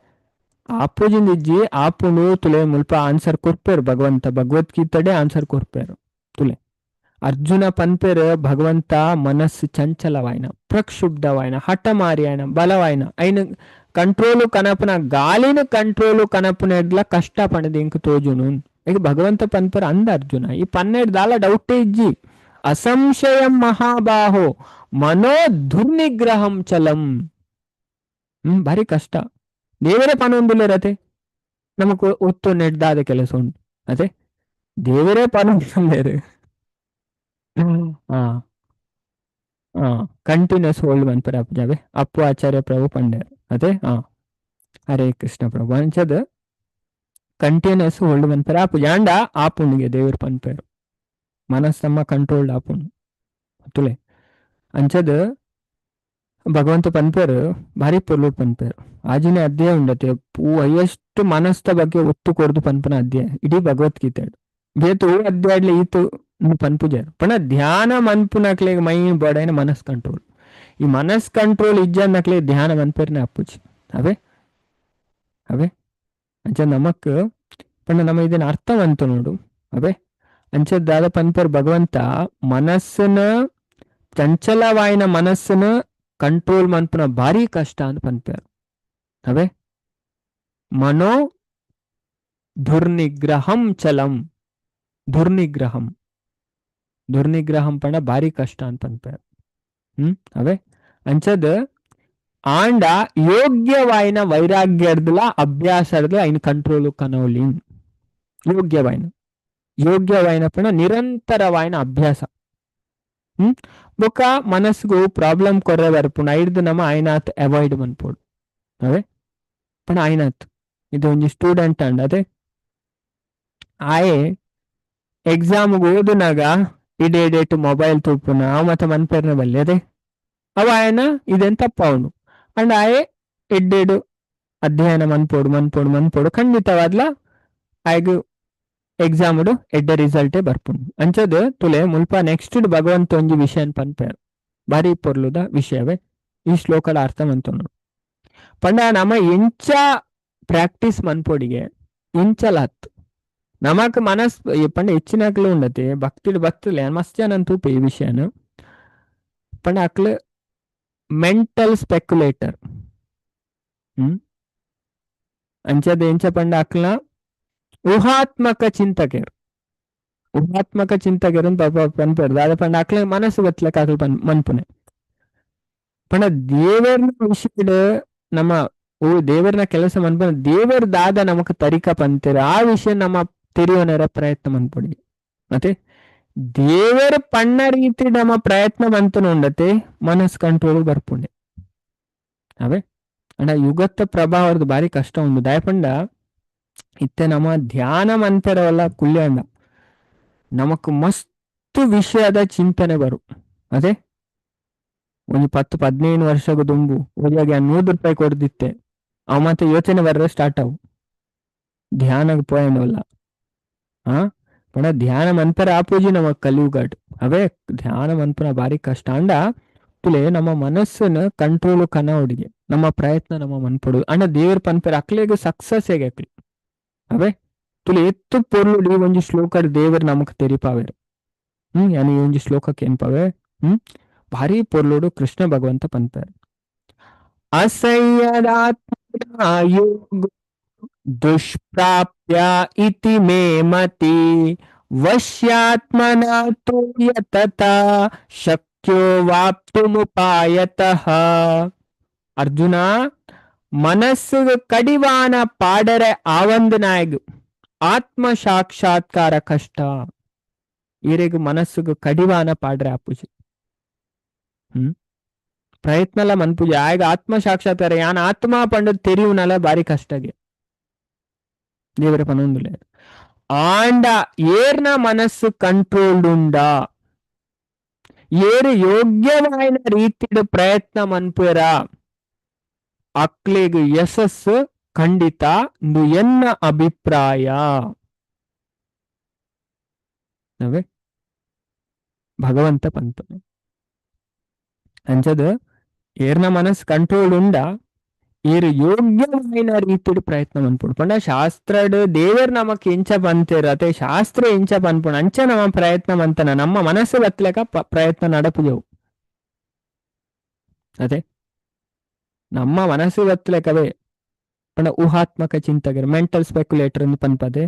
ಆಪುಜಿಂದ ಇಜ್ಜಿ ಆಪುಂಡು ತುಲೆ ಮುಲ್ಪ ಆನ್ಸರ್ ಕೊರ್ಪೇರು ಭಗವಂತ ಭಗವದ್ಗೀತಡೆ ಆನ್ಸರ್ ಕೊರ್ಪೇರು ತುಲೆ. ಅರ್ಜುನ ಪನ್ಪೇರು ಭಗವಂತ ಮನಸ್ಸು ಚಂಚಲವಾಯ್ನ ಪ್ರಕ್ಷುಬ್ಧವಾಯ್ನ ಹಠಮಾರಿಯಾಯ್ನ ಬಲವಾಯ್ನ ಐನ ಕಂಟ್ರೋಲು ಕನಪುನ ಗಾಳಿನ ಕಂಟ್ರೋಲು ಕನಪುನ ಎಡ್ಲ ಕಷ್ಟ ಪಣದ ಇಂಕ್ ತೋಜುನು. ಈಗ ಭಗವಂತ ಪನ್ಪೇರು ಅಂದ ಅರ್ಜುನ ಈ ಪನ್ನೆಡ್ ದಾಲ ಡೌಟೇ ಇಜ್ಜಿ. ಅಸಂಶಯಂ ಮಹಾಬಾಹೋ ಮನೋ ದುರ್ನಿಗ್ರಹಂ ಚಲಂ. ಭಾರಿ ಕಷ್ಟ ದೇವರೇ ಪನೊಂದುಲ್ಲೇರತೆ ನಮಕ್ ಒತ್ತು ನೆಡ್ದಾದ ಕೆಲಸ ಉಂಟು ಅದೇ ದೇವರೇ ಪನೊಂದುಲ್ಲೇರು. ಕಂಟಿನ್ಯೂಸ್ ಹೋಲ್ಡ್ ಮನ್ಪುರ ಅಪ್ಪುಜಾವೆ ಅಪ್ಪು ಆಚಾರ್ಯ ಪ್ರಭು ಪಂಡೇರ್ ಅದೇ. ಹರೇ ಕೃಷ್ಣ ಪ್ರಭು ಅಂಚದ ಕಂಟಿನ್ಯೂಸ್ ಹೋಲ್ಡ್ ಮನ್ಪುರ ಅಪ್ಪುಜ ಅಂಡ ಆಪುಂಡಿಗೆ ದೇವರು ಪನ್ಪೇರು ಮನಸ್ಸಮ್ಮ ಕಂಟ್ರೋಲ್ಡ್ ಆಪುಂಡು ತುಲೆ. ಅಂಚದ ಭಗವಂತ ಪನ್ಪೇರು ಭಾರಿ ಪೊರ್ಲು ಪನ್ಪೇರು ಆಜಿನ ಅಧ್ಯಾಯ ಉಂಡತೆ ಪೂ ಹೈಯೆಸ್ಟ್ ಮನಸ್ತ ಬಗ್ಗೆ ಒತ್ತು ಕೊರ್ದು ಪನ್ಪನ ಅಧ್ಯಾಯ ಇಡೀ ಭಗವದ್ಗೀತೆ ಬೇತು ಅಧ್ಯಾಯ ಈತು ಪನ್ಪುಜಾರು ಪಣ ಧ್ಯಾನ ಮನ್ಪುನಕ್ಲೆಗ್ ಮೈನ್ ಬೋಡೈನ ಮನಸ್ ಕಂಟ್ರೋಲ್. ಈ ಮನಸ್ ಕಂಟ್ರೋಲ್ ಇಜ್ಜನ್ನಕ್ಲೆ ಧ್ಯಾನ ಮನ್ಪೇರ್ನೆ ಅಪ್ಪುಜಿ ಅವೇ ಅವೇ ಅಂಚ ನಮಕ್ ಪಂಡ ನಮ್ಮ ಇದನ್ನ ಅರ್ಥ ಮಂತು ನೋಡು ಅವೇ. ಅಂಚ ದಾದ ಪನ್ಪೇರ್ ಭಗವಂತ ಮನಸ್ಸನ ಚಂಚಲವಾಯಿನ ಮನಸ್ಸನ ಕಂಟ್ರೋಲ್ ಮನ್ಪುನ ಭಾರಿ ಕಷ್ಟ ಅಂತ ಪನ್ಪೇರು ಅವೇ. ಮನೋ ದುರ್ನಿಗ್ರಹಂ ಚಲಂ ದುರ್ನಿಗ್ರಹಂ ದುರ್ನಿಗ್ರಹಂ ಪಂಡ ಭಾರಿ ಕಷ್ಟ ಅಂತ ಪನ್ಪೇರು. ಅವೇ ಅಂಚದ ಆಂಡ ಯೋಗ್ಯವಾಯಿನ ವೈರಾಗ್ಯರ್ದಲ ಅಭ್ಯಾಸರ್ದಲ ಐನ ಕಂಟ್ರೋಲು ಕನೋಲಿ ಯೋಗ್ಯವಾಯಿನ ಯೋಗ್ಯವಾಯಿನ ಪಂಡ ನಿರಂತರವಾಯಿನ ಅಭ್ಯಾಸ. ಬೊಕ್ಕ ಮನಸ್ಸುಗು ಪ್ರಾಬ್ಲಮ್ ಕೊರ್ರೆ ಬರ್ಪುಂಡು ಐಡ್ದು ನಮ್ಮ ಆಯ್ನಾತ್ ಅವಾಯ್ಡ್ ಮನ್ಪೋಡು ಅವೇ. ಪಂಡ ಆಯ್ನಾತ್ ಇದು ಒಂಜಿ ಸ್ಟೂಡೆಂಟ್ ಅಂಡ ಅದೇ ಆಯೆ ಎಕ್ಸಾಮ್ ಓದುನಾಗ ಇಡೇ ಡೇಟ್ ಮೊಬೈಲ್ ತೂಪುನ ಅವ ಮತ್ತೆ ಮನ್ಪೇರ್ನ ಬಲ್ಲೆ ಅದೇ ಅವ ಆಯನ ಇದೆನ್ ತಪ್ಪ ಅವನು ಅಂಡ್ ಆಯೆ ಎಡ್ಡೆಡು ಅಧ್ಯಯನ ಮನ್ಪೋಡು ಮನ್ಪೋಡು ಮನ್ಪೋಡು ಖಂಡಿತವಾದ್ಲ ಆಯ್ಗು ಎಕ್ಸಾಮ್ ಎಡ್ಡೆ ರಿಸಲ್ಟೇ ಬರ್ಪುಂಡು. ಅಂಚದ ತುಲೆ ಮುಲ್ಪ ನೆಕ್ಸ್ಟ್ ಭಗವಂತ ಒಂಜಿ ವಿಷಯ ಪನ್ಪೇರು ಭಾರಿ ಪೊರ್ಲುದ ವಿಷಯವೇ ಈ ಶ್ಲೋಕದ ಅರ್ಥ ಮಂತು ಪಂಡ ನಮ ಎಂಚ ಪ್ರಾಕ್ಟೀಸ್ ಮನ್ಪೋಡಿಗೆ ಇಂಚಲ ಹತ್ತು ನಮಕ್ ಮನಸ್ ಪಂಡ ಹೆಚ್ಚಿನಕ್ಲು ಉಂಡತೆ ಭಕ್ತಿಡ್ ಭಕ್ತಿಲೆ ಮಸ್ತ್ ಜನ ತೂಪೆ ಈ ವಿಷಯನ ಪಂಡ ಅಕ್ಲು ಮೆಂಟಲ್ ಸ್ಪೆಕ್ಯುಲೇಟರ್. ಅಂಚದ ಎಂಚ ಪಂಡ ಅಕ್ಲ ಊಹಾತ್ಮಕ ಚಿಂತಕೆರ್. ಊಹಾತ್ಮಕ ಚಿಂತಕೆರ್ ಪಾಪ ಪನ್ಪೆರ್. ದಾದ ಪಂಡ ಅಕ್ಲೆ ಮನಸ್ಸು ಬತ್ಲಕ ಅಕ್ಲು ಪನ್ ಮನ್ಪುನೆ. ಪಂಡ ದೇವರ್ನ ವಿಷಯಡ್ ನಮ್ಮ ಓ ದೇವರ್ನ ಕೆಲಸ ಮನ್ಪುನ ದೇವರ್ ದಾದ ನಮಕ್ ತರಿಕ ಪಂತೆರ್ ಆ ವಿಷಯ ನಮ್ಮ ತೆರಿಯೋನರ ಪ್ರಯತ್ನ ಮನ್ಪೊಡಿ. ಮತ್ತೆ ದೇವರ ಪಣ್ಣ ರೀತಿ ನಮ್ಮ ಪ್ರಯತ್ನ ಮಂತನ ಉಂಡತೆ ಮನಸ್ ಕಂಟ್ರೋಲ್ ಬರ್ಪುಂಡೆ. ಅವೇ ಅಂಡ ಯುಗತ್ತ ಪ್ರಭಾವದ ಬಾರಿ ಕಷ್ಟ ಉಂಡು. ದಾಯಪಂಡ ಇತ್ತೆ ನಮ್ಮ ಧ್ಯಾನ ಮನ್ಪೆರವಲ್ಲ ಕುಲ್ಯಾಂಡ ನಮಕ್ ಮಸ್ತ್ ವಿಷಯದ ಚಿಂತನೆ ಬರು. ಅದೇ ಒಂದು 10-15 ವರ್ಷದ ದುಂಬು ಒರಿಯಾಗೆ 100 ರೂಪಾಯಿ ಕೊಡ್ದಿತ್ತೆ ಅವ ಮತ್ತೆ ಯೋಚನೆ ಬರ್ರೆ ಸ್ಟಾರ್ಟ್ ಅವು ಧ್ಯಾನಕ್ಕೆ ಪೋಯಂಡವಲ್ಲ. ಹಾ ಪಂಡ ಧ್ಯಾನ ಮನ್ಪೆರ ಆಪೂಜಿ ನಮ್ಮ ಕಲಿಯುಗಡ್. ಅವೇ ಧ್ಯಾನ ಮನ್ಪುನ ಬಾರಿ ಕಷ್ಟ. ಅಂಡ ತುಲೆ ನಮ್ಮ ಮನಸ್ಸನ್ನ ಕಂಟ್ರೋಲ್ ಕನ ಹುಡುಗಿ ನಮ್ಮ ಪ್ರಯತ್ನ ನಮ್ಮ ಮನ್ಪೊಡು. ಅಂಡ ದೇವ್ರ ಪನ್ಪೆರ ಅಕ್ಲೆಗ್ ಸಕ್ಸಸ್ ಹೇಗೆ ಅಕ್ಲು. ಅವೇ ತುಲೆ ಎತ್ತು ಪೊರ್ಲು ಈ ಒಂಜಿ ಶ್ಲೋಕ ದೇವರು ನಮಕ್ ತೆರಿಪಾವೇರು. ಯಾನ್ ಈ ಒಂಜಿ ಶ್ಲೋಕಕ್ಕೆ ಏನ್ಪಾವೆ ಭಾರಿ ಪೊರ್ಲುಡು ಕೃಷ್ಣ ಭಗವಂತ ಪನ್ಪೇರು. ಅಸಯ್ಯದಾತ್ಮನ ಯೋಗ ದುಷ್ಪ್ರಾಪ್ಯ ಇತಿ ಮೇ ಮತಿ ವಶ್ಯಾತ್ಮನ ತೋ ಯತತ ಶಕ್ಯೋ ವಾಪ್ತುಮುಪಾಯತಃ. ಅರ್ಜುನ ಮನಸ್ಸುಗ ಕಡಿವಾಣ ಪಾಡರೆ ಆವಂದ ನಾಯಗ್ ಆತ್ಮ ಸಾಕ್ಷಾತ್ಕಾರ ಕಷ್ಟ. ಈರೆಗ್ ಮನಸ್ಸುಗ ಕಡಿವಾಣ ಪಾಡ್ರೆ ಆಪುಜಿ. ಪ್ರಯತ್ನಲ ಮನ್ಪುಜಿ ಆಯಗ ಆತ್ಮ ಸಾಕ್ಷಾತ್ಕಾರ ಯಾನ್ ಆತ್ಮ ಪಂಡದ್ ತೆರಿಯುನಲ ಬಾರಿ ಕಷ್ಟಗೆ ದೇವರ ಪನೊಂದುಲೆ. ಆಂಡ ಏರ್ನ ಮನಸ್ಸು ಕಂಟ್ರೋಲ್ಡ್ ಉಂಡಾ ಏರು ಯೋಗ್ಯವಾಯಿನ ರೀತಿಡ್ ಪ್ರಯತ್ನ ಮನ್ಪುರ ಅಕ್ಲೆಗ್ ಯಶಸ್ಸು ಖಂಡಿತ ಇಂದು ಎನ್ನ ಅಭಿಪ್ರಾಯ. ನವೆ ಭಗವಂತ ಪನ್ಪನೆ ಅಂಚದ ಏರ್ನ ಮನಸ್ಸು ಕಂಟ್ರೋಲ್ ಉಂಡಾ ಏರು ಯೋಗ್ಯವಾಯಿನ ರೀತಿಡ್ ಪ್ರಯತ್ನ ಮನ್ಪೊಡು. ಪಂಡ ಶಾಸ್ತ್ರಡ್ ದೇವರ್ ನಮಕ್ ಎಂಚ ಪಂತೇರ್ ಅತೆ ಶಾಸ್ತ್ರ ಎಂಚ ಪನ್ಪುಂಡು ಅಂಚ ನಮ್ಮ ಪ್ರಯತ್ನ ಮಂತನ ನಮ್ಮ ಮನಸ್ಸು ಬತ್ಲೆಕ ಪ್ರಯತ್ನ ನಡಪುಜವು. ಅದೇ ನಮ್ಮ ಮನಸ್ಸು ಬತ್ಲೆಕವೇ ಪಂಡ ಊಹಾತ್ಮಕ ಚಿಂತಕರು ಮೆಂಟಲ್ ಸ್ಪೆಕ್ಯುಲೇಟರ್ ಅಂತ ಪನ್ಪದೆ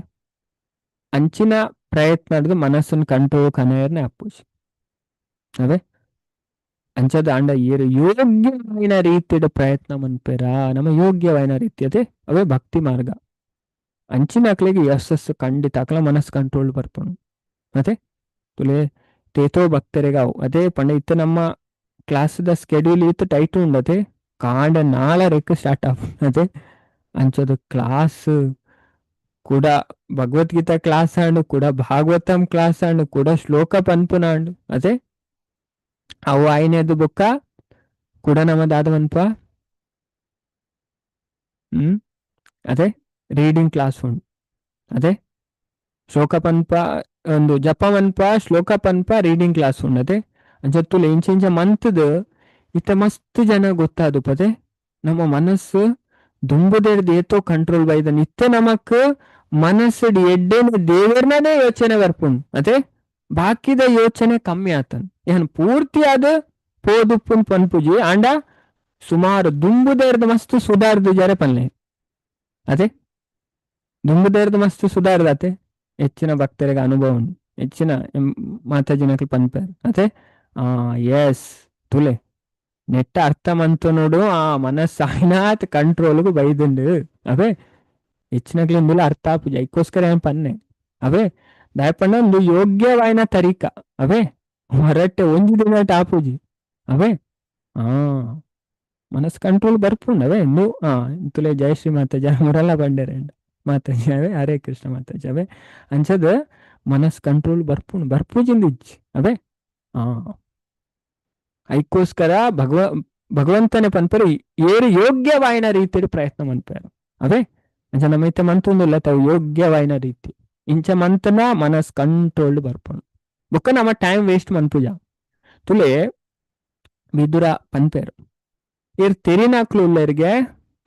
ಅಂಚಿನ ಪ್ರಯತ್ನ ಮನಸ್ಸನ್ನು ಕಂಟ್ರೋಲ್ ಕನೆಯರ್ನೆ ಅಪ್ಪುಜಿ. ಅವೇ ಅಂಚದ ಅಂಡ ಏರು ಯೋಗ್ಯವಾಯಿನ ರೀತಿಡ್ ಪ್ರಯತ್ನ ಮನ್ಪೆರಾ ನಮ್ಮ ಯೋಗ್ಯವಾಯಿನ ರೀತಿ ಅದೇ ಅವೇ ಭಕ್ತಿ ಮಾರ್ಗ. ಅಂಚಿನ ಅಕ್ಲೆಗ್ ಯಶಸ್ಸು ಖಂಡಿತ ಅಕ್ಲ ಮನಸ್ಸು ಕಂಟ್ರೋಲ್ ಬರ್ಪುಂಡು. ಮತ್ತೆ ತುಲೆ ತೇತೋ ಭಕ್ತರಿಗಾವು ಅದೇ ಪಂಡ ಇತ್ತ ನಮ್ಮ ಕ್ಲಾಸ್ದ ಸ್ಕೆಡ್ಯೂಲ್ ಇತ್ತು ಟೈಟ್ ಉಂಡತೆ ಕಾಂಡ 4ಕ್ಕೆ ಸ್ಟಾರ್ಟ್ ಆಪುಂಡು. ಅದೇ ಅಂಚದ ಕ್ಲಾಸ್ ಕೂಡ ಭಗವದ್ಗೀತಾ ಕ್ಲಾಸ್ ಆಂಡ್ ಕೂಡ ಭಾಗವತಂ ಕ್ಲಾಸ್ ಆಂಡ್ ಕೂಡ ಶ್ಲೋಕ ಪನ್ಪುನ ಆಂಡ್. ಅದೇ ಅವು ಆಯ್ನೆದು ಬೊಕ್ಕ ಕೂಡ ನಮ್ಮದಾದ ಮನ್ಪ ಅದೇ ರೀಡಿಂಗ್ ಕ್ಲಾಸ್ ಉಂಡು. ಅದೇ ಶ್ಲೋಕ ಪನ್ಪ ಒಂದು ಜಪ ಮನ್ಪ ಶ್ಲೋಕ ಪನ್ಪ ರೀಡಿಂಗ್ ಕ್ಲಾಸ್ ಉಂಡು. ಅದೇ ಅಂಚ ತುಲೆ ಇಂಚ ಇಂಚ ಮಂತದ ಇತ್ತ ಮಸ್ತ್ ಜನ ಗೊತ್ತಾದು ಪದೇ ನಮ್ಮ ಮನಸ್ಸು ದುಂಬುದೆಡ್ದು ಏತೋ ಕಂಟ್ರೋಲ್ ಬೈದ ನಿತ್ಯ ನಮಕ್ ಮನಸ್ಸುಡ್ ಎಡ್ಡೆನ ದೇವರ್ನೇ ಯೋಚನೆ ಬರ್ಪುಂಡು. ಅದೇ ಬಾಕಿದ ಯೋಚನೆ ಕಮ್ಮಿ ಆತನ್ ಏನ್ ಪೂರ್ತಿ ಆದ ಪೋದುಪ್ಪುನ್ ಪನ್ಪುಜಿ ಆಂಡ ಸುಮಾರು ದುಂಬುದೇರ್ದ ಮಸ್ತ್ ಸುಧಾರ್ದು ಜರೆ ಪನ್ಲೆ. ಅದೇ ದುಂಬುದೇರ್ದ ಮಸ್ತ್ ಸುಧಾರ್ದಾತೆ ಹೆಚ್ಚಿನ ಭಕ್ತರಿಗೆ ಅನುಭವ ಉಂಡು ಹೆಚ್ಚಿನ ಮಾತಾಜಿನಕ್ಲು ಪನ್ಪೇರ್. ಅದೇ ಆ ಎಸ್ ತುಲೆ ನೆಟ್ಟ ಅರ್ಥ ಮಂತು ನೋಡು ಆ ಮನಸ್ಸಾಯ್ನಾತ್ ಕಂಟ್ರೋಲ್ಗು ಬೈದುಂಡು. ಅವೇ ಹೆಚ್ಚಿನಕ್ಲು ಇಂದುಲ ಅರ್ಥ ಆಪುಜಿ ಐಕ್ಕೋಸ್ಕರ ಏನ್ ಪನ್ನೆ. ಅವೇ ದಾಯಪಂಡ ಒಂದು ಯೋಗ್ಯವಾಯಿನ ತರೀಕ ಅವೇ ಹೊರಟೆ ಒಂಜಿ ದಿನ ಟಾಪುಜಿ. ಅವೇ ಆ ಮನಸ್ ಕಂಟ್ರೋಲ್ ಬರ್ಪುಂಡು. ಅವೇ ಇಂದು ಆ ತುಲೆ ಜಯಶ್ರೀ ಮಾತಾಜಿ ಮುರಲ್ಲ ಬಂಡೇರಂಡ ಮಾತಾಜಿ ಅವೇ ಹರೇ ಕೃಷ್ಣ ಮಾತಾಜಿ ಅವೇ ಅಂಚದ ಮನಸ್ ಕಂಟ್ರೋಲ್ ಬರ್ಪುಂಡು ಬರ್ಪುಜಿಂದ ಇಜ್ಜಿ. ಅವೇ ಆ ಐಕ್ಕೋಸ್ಕರ ಭಗವಂತನೇ ಪನ್ಪರು ಏರು ಯೋಗ್ಯವಾಯಿನ ರೀತಿಯಲ್ಲಿ ಪ್ರಯತ್ನ ಮನ್ಪೇರು. ಅವೇ ಅಂಚ ನಮ್ಮ ಇತ್ತೆ ಮಂತೊಂದುಲ್ಲ ತಾವು ಯೋಗ್ಯವಾಯಿನ ರೀತಿ ಇಂಚ ಮಂತನ ಮನಸ್ ಕಂಟ್ರೋಲ್ ಬರ್ಪುಂಡು. ಬೊಕ್ಕ ನಮ್ಮ ಟೈಮ್ ವೇಸ್ಟ್ ಮನ್ಪುಜ. ತುಲೆ ವಿದುರ ಪನ್ಪೇರು ಇರ್ ತೆರಿನಾಕ್ಲು ಉಳ್ಳರಿಗೆ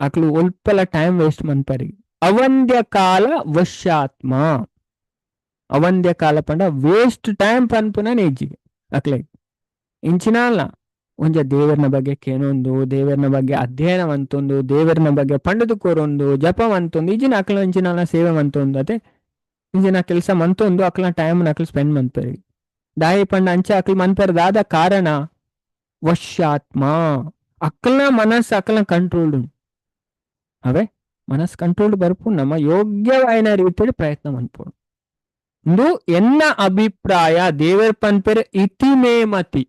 ಅಕ್ಲು ಒಲ್ಪಲ ಟೈಮ್ ವೇಸ್ಟ್ ಮನ್ಪರಿಗೆ ಅವಂದ್ಯ ಕಾಲ ವಶ್ಯಾತ್ಮ. ಅವಂದ್ಯ ಕಾಲ ಪಂಡ ವೇಸ್ಟ್ ಟೈಮ್ ಪನ್ಪುನ ನೇಜಿಗೆ ಅಕ್ಲೆ ಇಂಚಿನ ಅಲ್ಲ ಒಂಜ ದೇವರ್ನ ಬಗ್ಗೆ ಕೇನೊಂದು, ದೇವರ್ನ ಬಗ್ಗೆ ಅಧ್ಯಯನ ಮಂತೊಂದು, ದೇವರ್ನ ಬಗ್ಗೆ ಪಂಡುದು ಕೋರೊಂದು, ಜಪ ಮಂತೊಂದು, ಇಜಿನ ಅಕ್ಲ ಒಂಚಿನ ಸೇವೆ ಮಂತೊಂದು, ಅತೆ ಇಂಜಿನ ಕೆಲಸ ಮಂತೊಂದು ಅಕ್ಲ ಟೈಮ್ ಅಕ್ಲ ಸ್ಪೆಂಡ್ ಮನ್ಪೆರ್. ದಾಯಿ ಪಂಡ ಅಂಚ ಅಕ್ಲ ಮನ್ಪೆರ್ ದಾದ ಕಾರಣ? ವಶ್ಯಾತ್ಮ. ಅಕ್ಲನ ಮನಸ್ಸು ಅಕ್ಲನ ಕಂಟ್ರೋಲ್ಡ್. ಅವೇ ಮನಸ್ಸು ಕಂಟ್ರೋಲ್ಡ್ ಬರ್ಪು, ನಮ್ಮ ಯೋಗ್ಯವಾಯಿನ ರೀತಿಯಲ್ಲಿ ಪ್ರಯತ್ನ ಮನ್ಪೋಡು. ಇಂದು ಎನ್ನ ಅಭಿಪ್ರಾಯ. ದೇವರ್ ಪನ್ಪೆರ್ ಇತಿ ಮೇ ಮತಿ.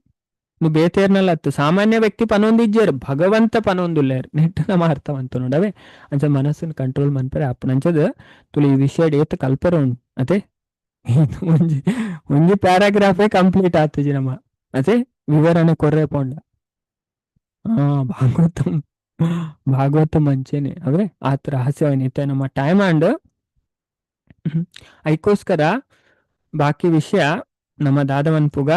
ನು ಬೇತೇರ್ನಲ್ಲ, ಸಾಮಾನ್ಯ ವ್ಯಕ್ತಿ ಪನೊಂದಿಜ್ಜೇರ್, ಭಗವಂತ ಪನೊಂದುಲ್ಲೇರ್. ನೆಟ್ಟು ನಮ್ಮ ಅರ್ಥ ಮಂತ ನೋಡವೆ. ಅಂಚ ಮನಸ್ಸನ್ನು ಕಂಟ್ರೋಲ್ ಮನ್ಪೆರೆ ಆಪುನ ಅಂಚದ ತುಳು ಈ ವಿಷಯ ಏತ್ ಕಲ್ಪರೆ ಉಂಡು. ಅತೆ ಒಂಜಿ ಒಂಜಿ ಪ್ಯಾರಾಗ್ರಾಫೇ ಕಂಪ್ಲೀಟ್ ಆತುಜಿ ನಮ್ಮ. ಅತೆ ವಿವರಣೆ ಕೊರ್ರೆ ಪೋಂಡ ಭಾಗವತಂ ಭಾಗವತಂ ಅಂಚೆನೆ ಅವೇ ಆತ ರಹಸ್ಯವಾಯಿನ ನಮ್ಮ ಟೈಮ್ ಅಂಡ್ ಐಕೋಸ್ಕರ ಬಾಕಿ ವಿಷಯ ನಮ್ಮ ದಾದವನ್ಪುಗ.